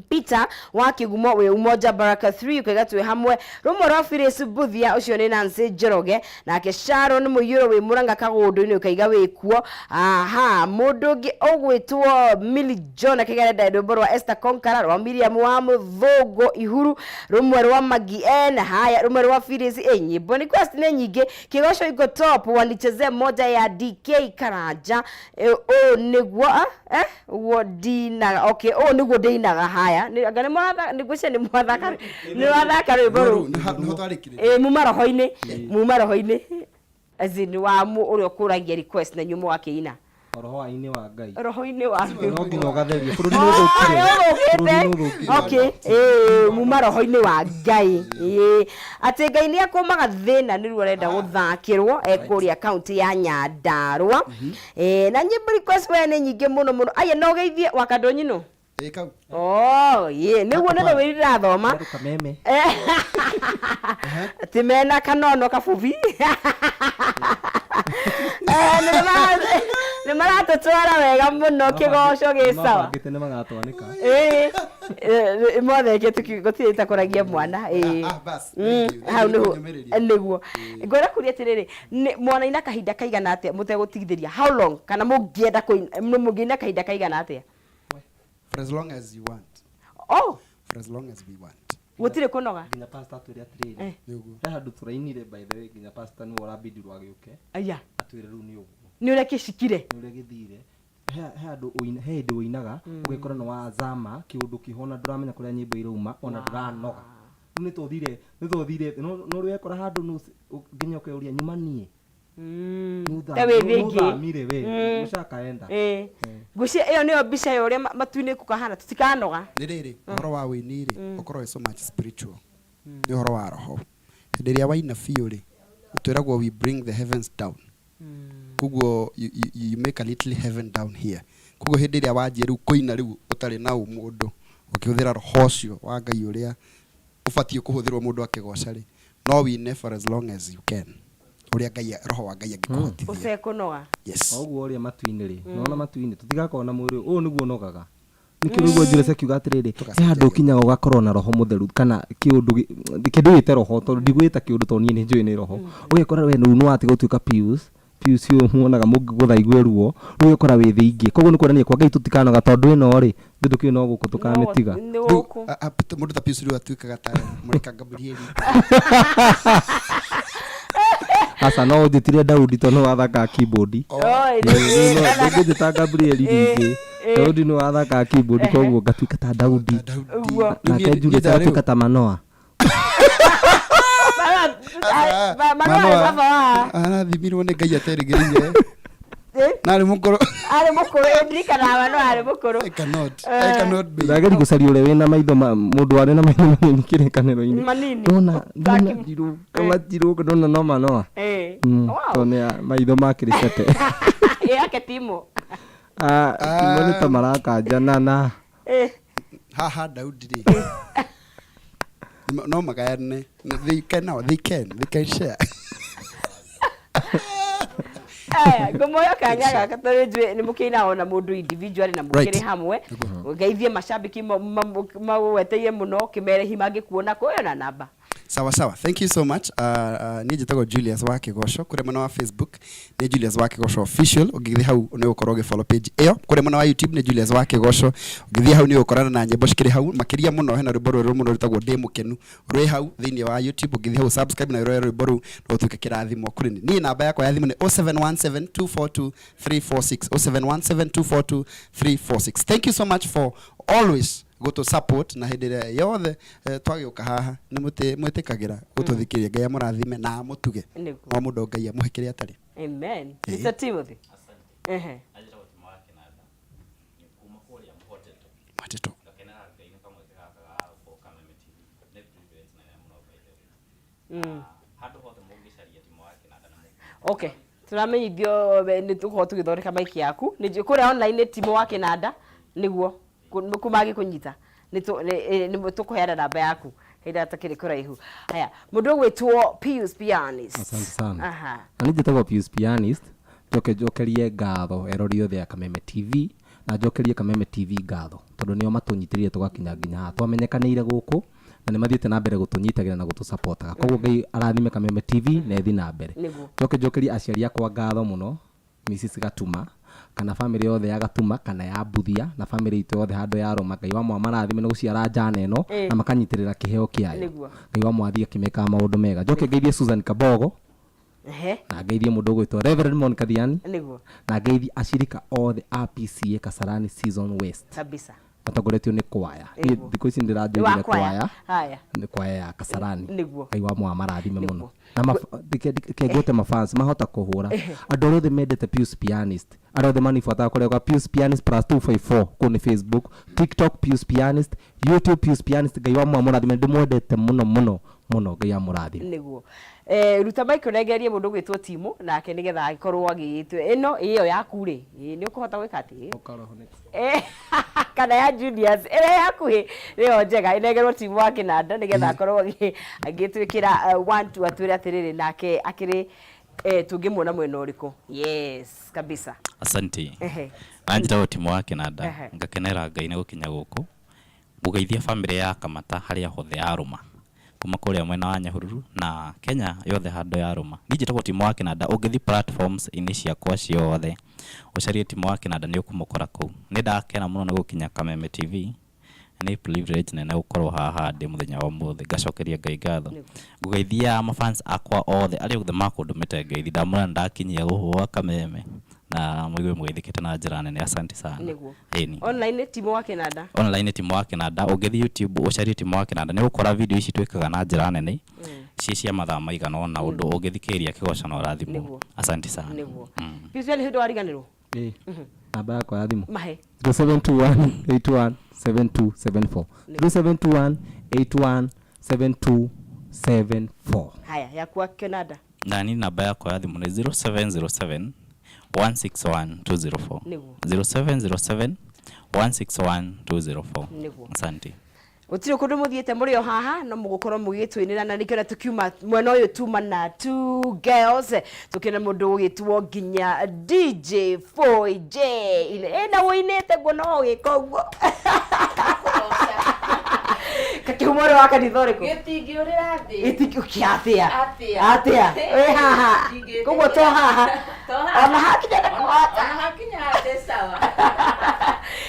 Peter wa Kigumo wĩ Umoja Baraka 3 ukaiga twĩ hamwe rũmwe rwa Phyllis Mbuthia ũcio nĩ Nancy Njoroge nake Sharon Mũiyũro wĩ Mũrang'a Kagũndũ-inĩ ũkaiga wĩ kuo. Aha, mũndũ ũngĩ ũgwĩtwo Milly John akaiga arenda rwĩmbo rwa Esther Konkara rwa Miriam wa Mũthũngũ Ihuru rũmwe rwa Maggie N haya rũmwe rwa Phyllis nyĩmbo nĩ request nĩ nyingĩ. Kĩgoco iko top wanichezee moja ya DK Karanja ũũ nĩguo ũguo ndinaga okay ũũ nĩguo ndĩinaga haya anga nĩ mwathaka nĩ nĩ mwathaka nĩ wathaka rwĩmbo rũu nĩho twarĩkĩrĩria muma roho-inĩ muma roho-inĩ as in wa ũrĩa ũkũragia request na inyuĩ mũgakĩina roho-inĩ wa Ngai roho-inĩ wa no nginya ũgatherio bũrũri nĩ ũthũkire ũthũkĩte okay muma roho-inĩ wa Ngai atĩ Ngai nĩ akũmaga thĩna nĩruo arenda gũthakĩrwo ekũrĩa kaunti ya Nyandarua na nyĩmbo request we nĩ nyingĩ mũno mũno aya no geithie wakandonyino kau oh ye nĩguo nĩ thawĩri ndĩrathoma kameme atĩ mena kanono kabubi nĩ maratũtwara wega mũno kĩgoco gĩ sawa mabangĩte nĩ magatwanĩka mothe gũtirĩ itakũragia mwana hau nĩguo nĩguo ngwenda kũria atĩrĩrĩ mwanaina kahinda kaigana atĩa mũtegũtigithĩria how long kana mũngĩenda mũngĩina kahinda kaigana atĩa? For as long as you want. Oh, For as long as we want. Gũtirĩ kũnoga nginya pastor atwĩre atĩrĩrĩ he handũ tũrainire by the way nginya pastor nĩwe ũrabindirwo agĩũke aya atwĩre rĩu nĩ ũguo nĩ ũrĩa kĩcikire nĩ ũrĩa gĩthire he handũ he hĩndĩ ũinaga ũgĩkora nĩ wazama kĩũndũ kĩho na ndũramenya kũrĩa nyĩmbo irauma ona ndũranoga rĩu nĩ tũthire no rĩu wekora handũ nginya ũkeuria nyuma niĩ ta wĩ thĩ ĩngĩ nũthamire we ũcakaenda ngwĩciria ĩyo nĩyo mbica ya ũrĩa matu-inĩ kũkahana tũtikanoga nĩ rĩrĩ ũhoro wa wĩini rĩ ũkorwo wĩ so much spiritual nĩ ũhoro wa roho hĩndĩ ĩrĩa waina biũ rĩ twĩragwo we bring the heavens down koguo you make a little heaven down here koguo hĩndĩ ĩrĩa wanjia rĩu kũina rĩu ũtarĩ na ũmũndũ ũkĩhũthĩra roho ũcio wa Ngai ũrĩa ũbatiĩ kũhũthĩrwo mũndũ akĩgoca rĩ no wine for as long as you can ũrĩa Ngai roho wa Ngai angĩkũhotithia ũtekũnoga yes o ũguo ũrĩa matu-inĩ rĩ nona matu-inĩ tũtigakorwo na mwĩrĩ ũyũ nĩguo ũnogaga nĩkĩo rĩu Julius akiuga atĩrĩrĩ he handũ ũkinyaga ũgakorwo na roho mũtheru kana kĩũndũ kĩndũ gĩte roho tondũ ndigwĩta kĩũndũ tondũ niĩ nĩ njũĩ nĩ roho ũgekora we rĩu nĩwatiga gũtuĩka Pius Pius ũyũ muonaga mũngĩgũtha igue ruo rĩu ũgekora wĩ thĩ ingĩ koguo nĩ kuonania kwa Ngai tũtikanoga tondũ ĩno rĩ thĩ ndũkĩũĩ no gũkũ tũkamĩtiga mũndũ ta Pius rĩu atuĩkaga ta mũraika Gabrieli aca no ũnjĩtire Daudi tondũ nĩ wathakaga keyboard ndũngĩnjĩta Gabrieli rĩngĩ Daudi nĩ wathakaga keyboard koguo ngatuĩka ta Daudi nake Julius agatuĩka ta Manoa Manoa arathimirwo nĩ Ngai aterĩgĩrĩire na arĩ mũkũrũ arĩ mũkũrũ ndirikanaga Manoa arĩ mũkũrũ I cannot be ndageri gũcaria ũrĩa wĩna maitho mũndũ warĩ na maitho manini kĩrĩkanĩro-inĩ manini ndona njirũ kama njirũ ndona no Manoa tondũ nĩ maitho makĩrĩ cete yake timo timo nĩ ta marakanjana na haha Daudi rĩ no magayane they can share aya ngũmoyo kanya gaka tondũ njũĩ nĩ mũkĩinaga ona mũndũ individually na mũkĩrĩ hamwe ngeithie macambĩki magweteire mũno kĩmere hi mangĩkuona kũyo na namba Sawa sawa, thank you so much. Niĩ njĩtagwo Julius wa Kĩgoco. Kũrĩa mwena wa Facebook nĩ Julius wa Kĩgoco Official, ũngĩthiĩ hau nĩ ũgũkorwo ũgĩfollow page ĩyo. Kũrĩa mwena wa YouTube nĩ Julius wa Kĩgoco, ũngĩthiĩ hau nĩ ũgũkorana na nyĩmbo cikĩrĩ hau. Makĩria mũno hena rwĩmbo rwerũ mũno rwĩtagwo Ndĩ Mũkenu rwĩ hau thĩinĩ wa YouTube. Ũngĩthiĩ hau subscribe na wĩrore rwĩmbo rũu no ũtuĩke kĩrathimo kũrĩ niĩ. Niĩ namba yakwa ya thimũ nĩ 0717 242 346, 0717 242 346. Thank you so much for always gũtũ support na hĩndĩ ĩrĩa yothe twagĩũka haha nĩ mwĩtĩkagĩra gũtũthikĩrĩria. Ngai amũrathime na amũtuge. O mũndũ Ngai amũhe kĩrĩa atarĩ. Amen. Mr. Timothy. Ehe. Mateto. Okay, turamenyithio nĩ tũkorwo tũgĩthondeka maiki yaku. Nĩ kũrĩa online nĩ Timo wa Kĩnanda nĩguo kũmagĩkũnyita nĩ tũkũheana namba yaku hĩndĩ ĩrĩa takĩrĩ kũraihu. Haya, mũndũ ũgwĩtwo Pius Pianist. Asante sana. Aha. Na niĩ njĩtagwo Pius Pianist. Njoke njokerie ngatho erori othe a Kameme TV, na njokerie Kameme TV ngatho tondũ nĩo matũnyitĩrĩire tũgakinya nginya haha twamenyekanĩire gũkũ, na nĩ mathiĩte na mbere gũtũnyitagĩra na gũtũsupportaga. Koguo Ngai arathime Kameme TV na ĩthiĩ na mbere. Njoke njokerie aciari akwa ngatho mũno, Mrs Gatuma kana family yothe ya Gatuma kana ya Mbuthia na family itũ yothe handũ ya Roma. Ngai wa mwamarathime nĩ gũciara njana ĩno na makanyitĩrĩra kĩheo kĩayo. Ngai wa mwathi akĩmekaga maũndũ mega. Njoke ngeithie Susan Kabogo na ngeithie mũndũ ũgwĩtwo Reverend Monica Thiani na ngeithie ashirika othe a PCA Kasarani Season West kabisa matongoretio nĩ kwaya. Niĩ thikũ ici ndĩranjoinire kwaya. Haya. Nĩ kwaya ya Kasarani. Nĩguo. Ngai wa mwamarathime mũno. Na kengwete mafans mahota kũhũra andũ arĩa othe mendete Pius Pianist, arĩa othe manibuataga kũrĩa kwa Pius Pianist +254 kũu nĩ Facebook, TikTok Pius Pianist, YouTube Pius Pianist. Ngai wa mwamũrathime, ndĩmwendete mũno mũno mũno. Ngai amũrathime. Nĩguo. Ruta mic ũnengerie mũndũ ũgwĩtwo Timo nake nĩgetha agĩkorwo agĩgĩtwo ĩno ĩyo yaku rĩ, nĩ ũkũhota gwĩka atĩ kana ya Julius ĩrĩa yakuhĩ nĩyo njega ĩnengerwo Timo wa Kĩnanda nĩgetha akorwo agĩtwĩkĩra one two atwĩre atĩrĩrĩ nake akĩrĩ tũngĩmuona mwena ũrĩkũ. Yes, kabisa. Asante. Ehe. Na njĩtagwo Timo wa Kĩnanda. Ehe. Ngakenera Ngai nĩ gũkinya gũkũ ngũgeithia family ya Kamata harĩa hothe ya Rũma kuma kũrĩa mwena wa Nyahururu na Kenya yothe handũ ya Rũma. Niĩ njĩtagwo Timo wa Kĩnanda. Ũngĩthiĩ platforms inĩ ciakwa ciothe ũcarie Timo wa Kĩnanda nĩ ũkũmũkora kũu. Nĩ ndakena mũno nĩ gũkinya Kameme TV. Nĩ privilege nene gũkorwo haha ndĩ mũthenya wa ũmũthĩ, ngacokeria Ngai ngatho. Ngũgeithia mafans akwa othe arĩa othe makũndũmĩte ngeithi, ndamwĩra nĩ ndakinyia gũkũ gwa Kameme na mũigue mũgeithĩkĩte na njĩra nene. Asante sana. Nĩguo. Ĩni. Online nĩ Timo wa Kĩnanda. Online Timo wa Kĩnanda, ũngĩthiĩ YouTube ũcarie Timo wa Kĩnanda nĩ ũgũkora video ici twĩkaga na njĩra nene ciĩ cia mathaa maigana ũna, ũndũ ũngĩthikĩrĩria kĩgoco na ũrathimwo. Nĩguo. Asante sana. Nĩguo. Pius nĩ hĩndĩ wariganĩrwo. Namba yakwa ya thimũ Mahe. 0721 81 7274, 0721 81 7274. Haya, yaku wa Kĩnanda. Nani namba yakwa ya thimũ nĩ 0707 161 204. Nĩguo. 0707 161 204. Nĩguo. Asante. Gũtirĩ kũndũ mũthiĩte mũrĩ o haha no mũgũkorwo mũgĩtwĩnĩra na nĩkĩo tũkiuma mwena ũyũ tuma na two girls tũkĩona mũndũ ũgĩtwo nginya DJ 4J ĩna wũinĩte nguona ũgĩka ũguo kakĩhuma ũrĩ wa kanitha ũrĩkũ? Gĩtingĩũrĩra thĩ. Gĩtingĩ atĩa? Atĩa? Atĩa wĩ haha koguo to haha To haha. ona hakinya ndakũhota. Ona hakinya ndĩ sawa.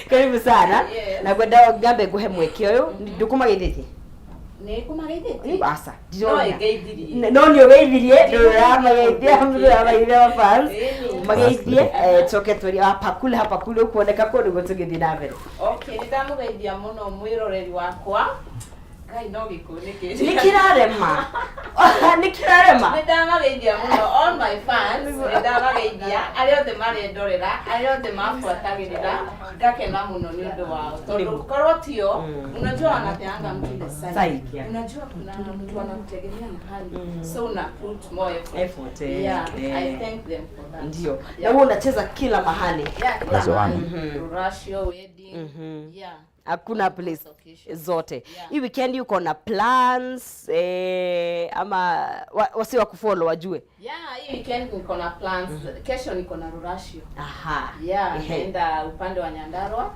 Karibu sana. Yes. Na ngwenda ngambe nguhe mweke ũyũ ndũkũmageithĩtie. Nĩ kũmageithĩtie? Aca. No ĩngeithirie. No nĩ ũgeithirie, ndũramageithia, ndũramageithia mafans mageithie, tucoke twarie hapa kule hapa kule ũkuoneka kũ nĩguo tũgĩthiĩ na mbere. Okay, nĩ ndamũgeithia mũno mwĩroreri wakwa. Ngai no gĩkũyũ nĩkĩ? Nĩ kĩrarema, nĩ kĩrarema. Nĩ ndamageithia mũno all my fans, nĩ ndamageithia arĩa othe marendorera, arĩa othe mabuatagĩrĩra, ngakena mũno nĩ ũndũ wao tondũ korwo tio, unajua wanapeanga mtu ile Psyche, psyche. yeah. Unajua kuna mtu anakutegemea mahali, so una put more effort. Effort, Yeah, eh. I thank them for that. Ndio, na wewe unacheza kila mahali. Yeah, kila mahali. Ruracio, wedding. Yeah. Hakuna place zote. Hii weekend uko na plans ama wasi wa kufollow wajue? Yeah, hii weekend niko na plans. Kesho niko na ruracio. Aha. Yeah, Ehe. naenda upande wa Nyandarua.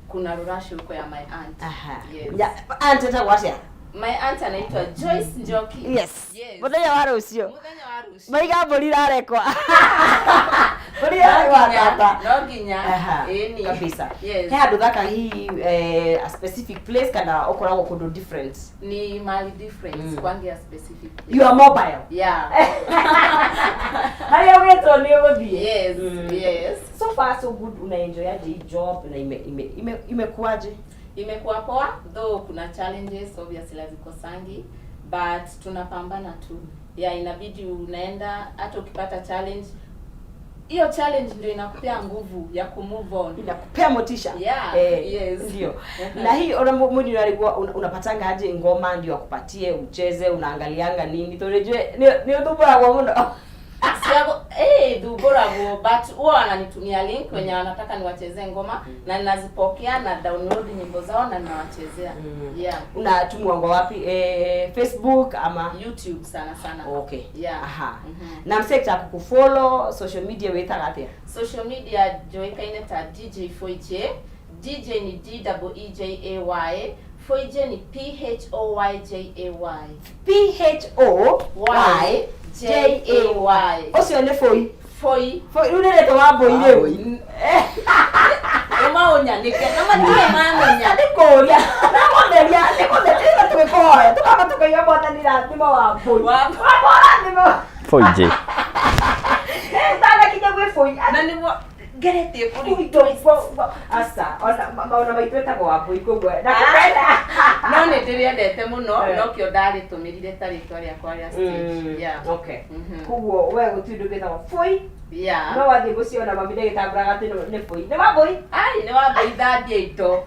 Kuna ruracio huko ya my aunt. Aha. Yes. Ya, aunt etagwo atĩa? My aunt anaitwa Joyce Njoki. Yes. Yes. Muthenya wa rũciũ. Muthenya wa rũciũ. Maiga mbũri irarekwa. Mbũri irarekwa tata. No nginya. Aha, Ĩni. kabisa. Yes. He handũ thaka hihi a specific place kana ũkoragwo kũndũ different? Ni mali different kwangia specific. You are mobile. Yeah. Harĩa ũgĩtwo nĩ ũgũthiĩ. Yes, yes. So far so good, unaenjoyaje hii job na imekuwaje? Imekuwa poa though kuna challenges obviously hazikosangi, but tunapambana tu. Yeah, inabidi unaenda hata ukipata challenge, hiyo challenge ndio inakupea nguvu ya kumove on. Inakupea motisha. Yeah, yes. Ndio. Na hii ona mwini unarigua unapatanga aje ngoma ndio akupatie ucheze, unaangalianga nini? Tondu ni uthumbũragwo mũno. Siago, thumbũragwo, but huwa wananitumia link wenye wanataka niwachezee ngoma na ninazipokea na download nyimbo zao na ninawachezea. Yeah. Unatumwangwa wapi? Facebook ama YouTube sana sana. Okay. Yeah. Aha. Na msekta kukufollow social media wĩtaga atĩa? Social media njoĩkaine ta DJ Foije. DJ ni D E E J A Y, Foije ni P H O Y J A Y. P H O Y J A Y. Ũcio nĩ Foi. Foi. Foi rĩu nĩ rĩtwa wa mbũi rĩu. Ũma ũnyanĩke na matirĩ mamenya. Nĩ kũũria. Nagũtheria, nĩ kũtheria tũgĩkũhoya. Tũkamba tũkaiga Mwathani rathima wa mbũi. Wa rathima. Foije. Ndanakinya gwĩ Foi. Na nĩguo ngeretie kũrĩ aca ona maũndũ maitũ etagwo Wambũi koguo no nĩ ndĩrĩendete mũno nokĩo ndarĩtũmĩrire ta rĩtwa rĩakwa rĩa stage. Yeah. Okay. Koguo we gũtirĩ ũndũ ũngĩtagwo Foi. Yeah. No wathiĩ mũciĩ ona mami ndagĩtambũraga atĩ nĩ Foi. Nĩ Wambũi? Ai, nĩ Wambũi, thambia indo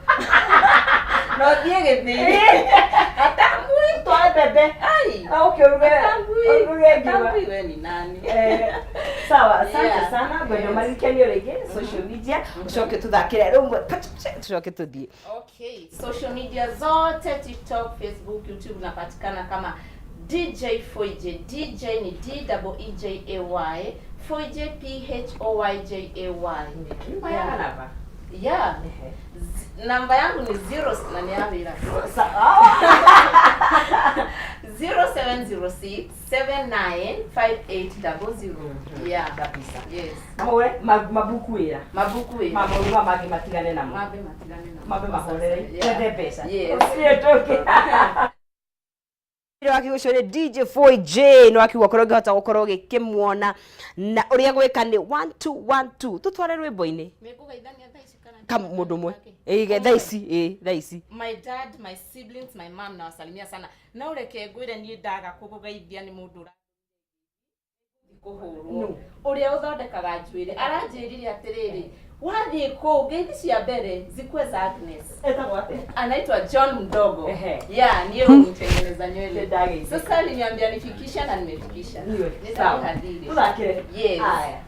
na ũthiĩ gĩthĩi. Atambui. Tware mbembe. Ai. Ũke ũruge ũruge ngima. Atambui we ni nani. Sawa, asante Yeah. sana. Ngwenda Yes. maririkanio rĩngĩ social media, ũcoke tũthakĩre rũmwe, tũcoke tũthiĩ. Okay, social media zote TikTok, Facebook, YouTube napatikana kama DJ Foije. DJ ni D E E J A Y, Foije P H O Y J A Y. Mayaga namba? Yeah. Namba yangu ni 0 na ni ya wĩra. 0706 795800. Yeah. Kabisa. Yes. Mahũre mabuku wĩra. Mabuku wĩra. Maũndũ maya mangĩ matigane namo. Mambe matigane namo. Mambe mahorere. Yeah. Twethe mbeca. Yes. Ũcio tũngĩ. Wakiuga nĩ DJ 4J nĩ wakiuga korwo ũngĩhota gũkorwo ũgĩkĩmuona na ũrĩa gwĩka nĩ 1212 tũtware rwĩmbo-inĩ Nĩngũgeithania thaa ici kana ka mũndũ ũmwe ĩĩ thaa ici ĩĩ thaa ici. My dad, my siblings, my mom nawasalimia sana. Na ureke ngwire niĩ ndaga kũgũgeithia nĩ mũndũ kũhũrwo. No. Ũrĩa ũthondekaga njuĩrĩ aranjĩrire atĩrĩrĩ, wathiĩ kũu ngeithi cia mbere zikuwe za Agnes. Etagwo atĩa? Anaitwa John Mdogo. Ehe. Yeah, ndiye mtengeneza nywele. Nĩndagĩithia. Sasa aliniambia nifikisha na nimefikisha. Niwe. Sawa. Nitahadhiri. Tũthakĩre. Yes. Haya.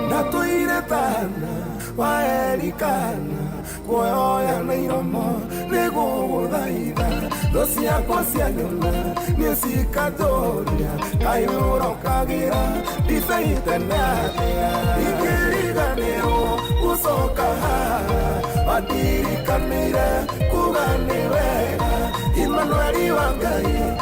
Natũire tana waerikana kuoya na iromo nĩgũgũthaitha thũ ciakwa cianyona nĩ cikatũria kaĩ ũrokagĩra ndibei tene atĩa ingĩriganĩrwo gũcoka haha wandirikanĩire kuga nĩ wega Imanueli wa Ngai.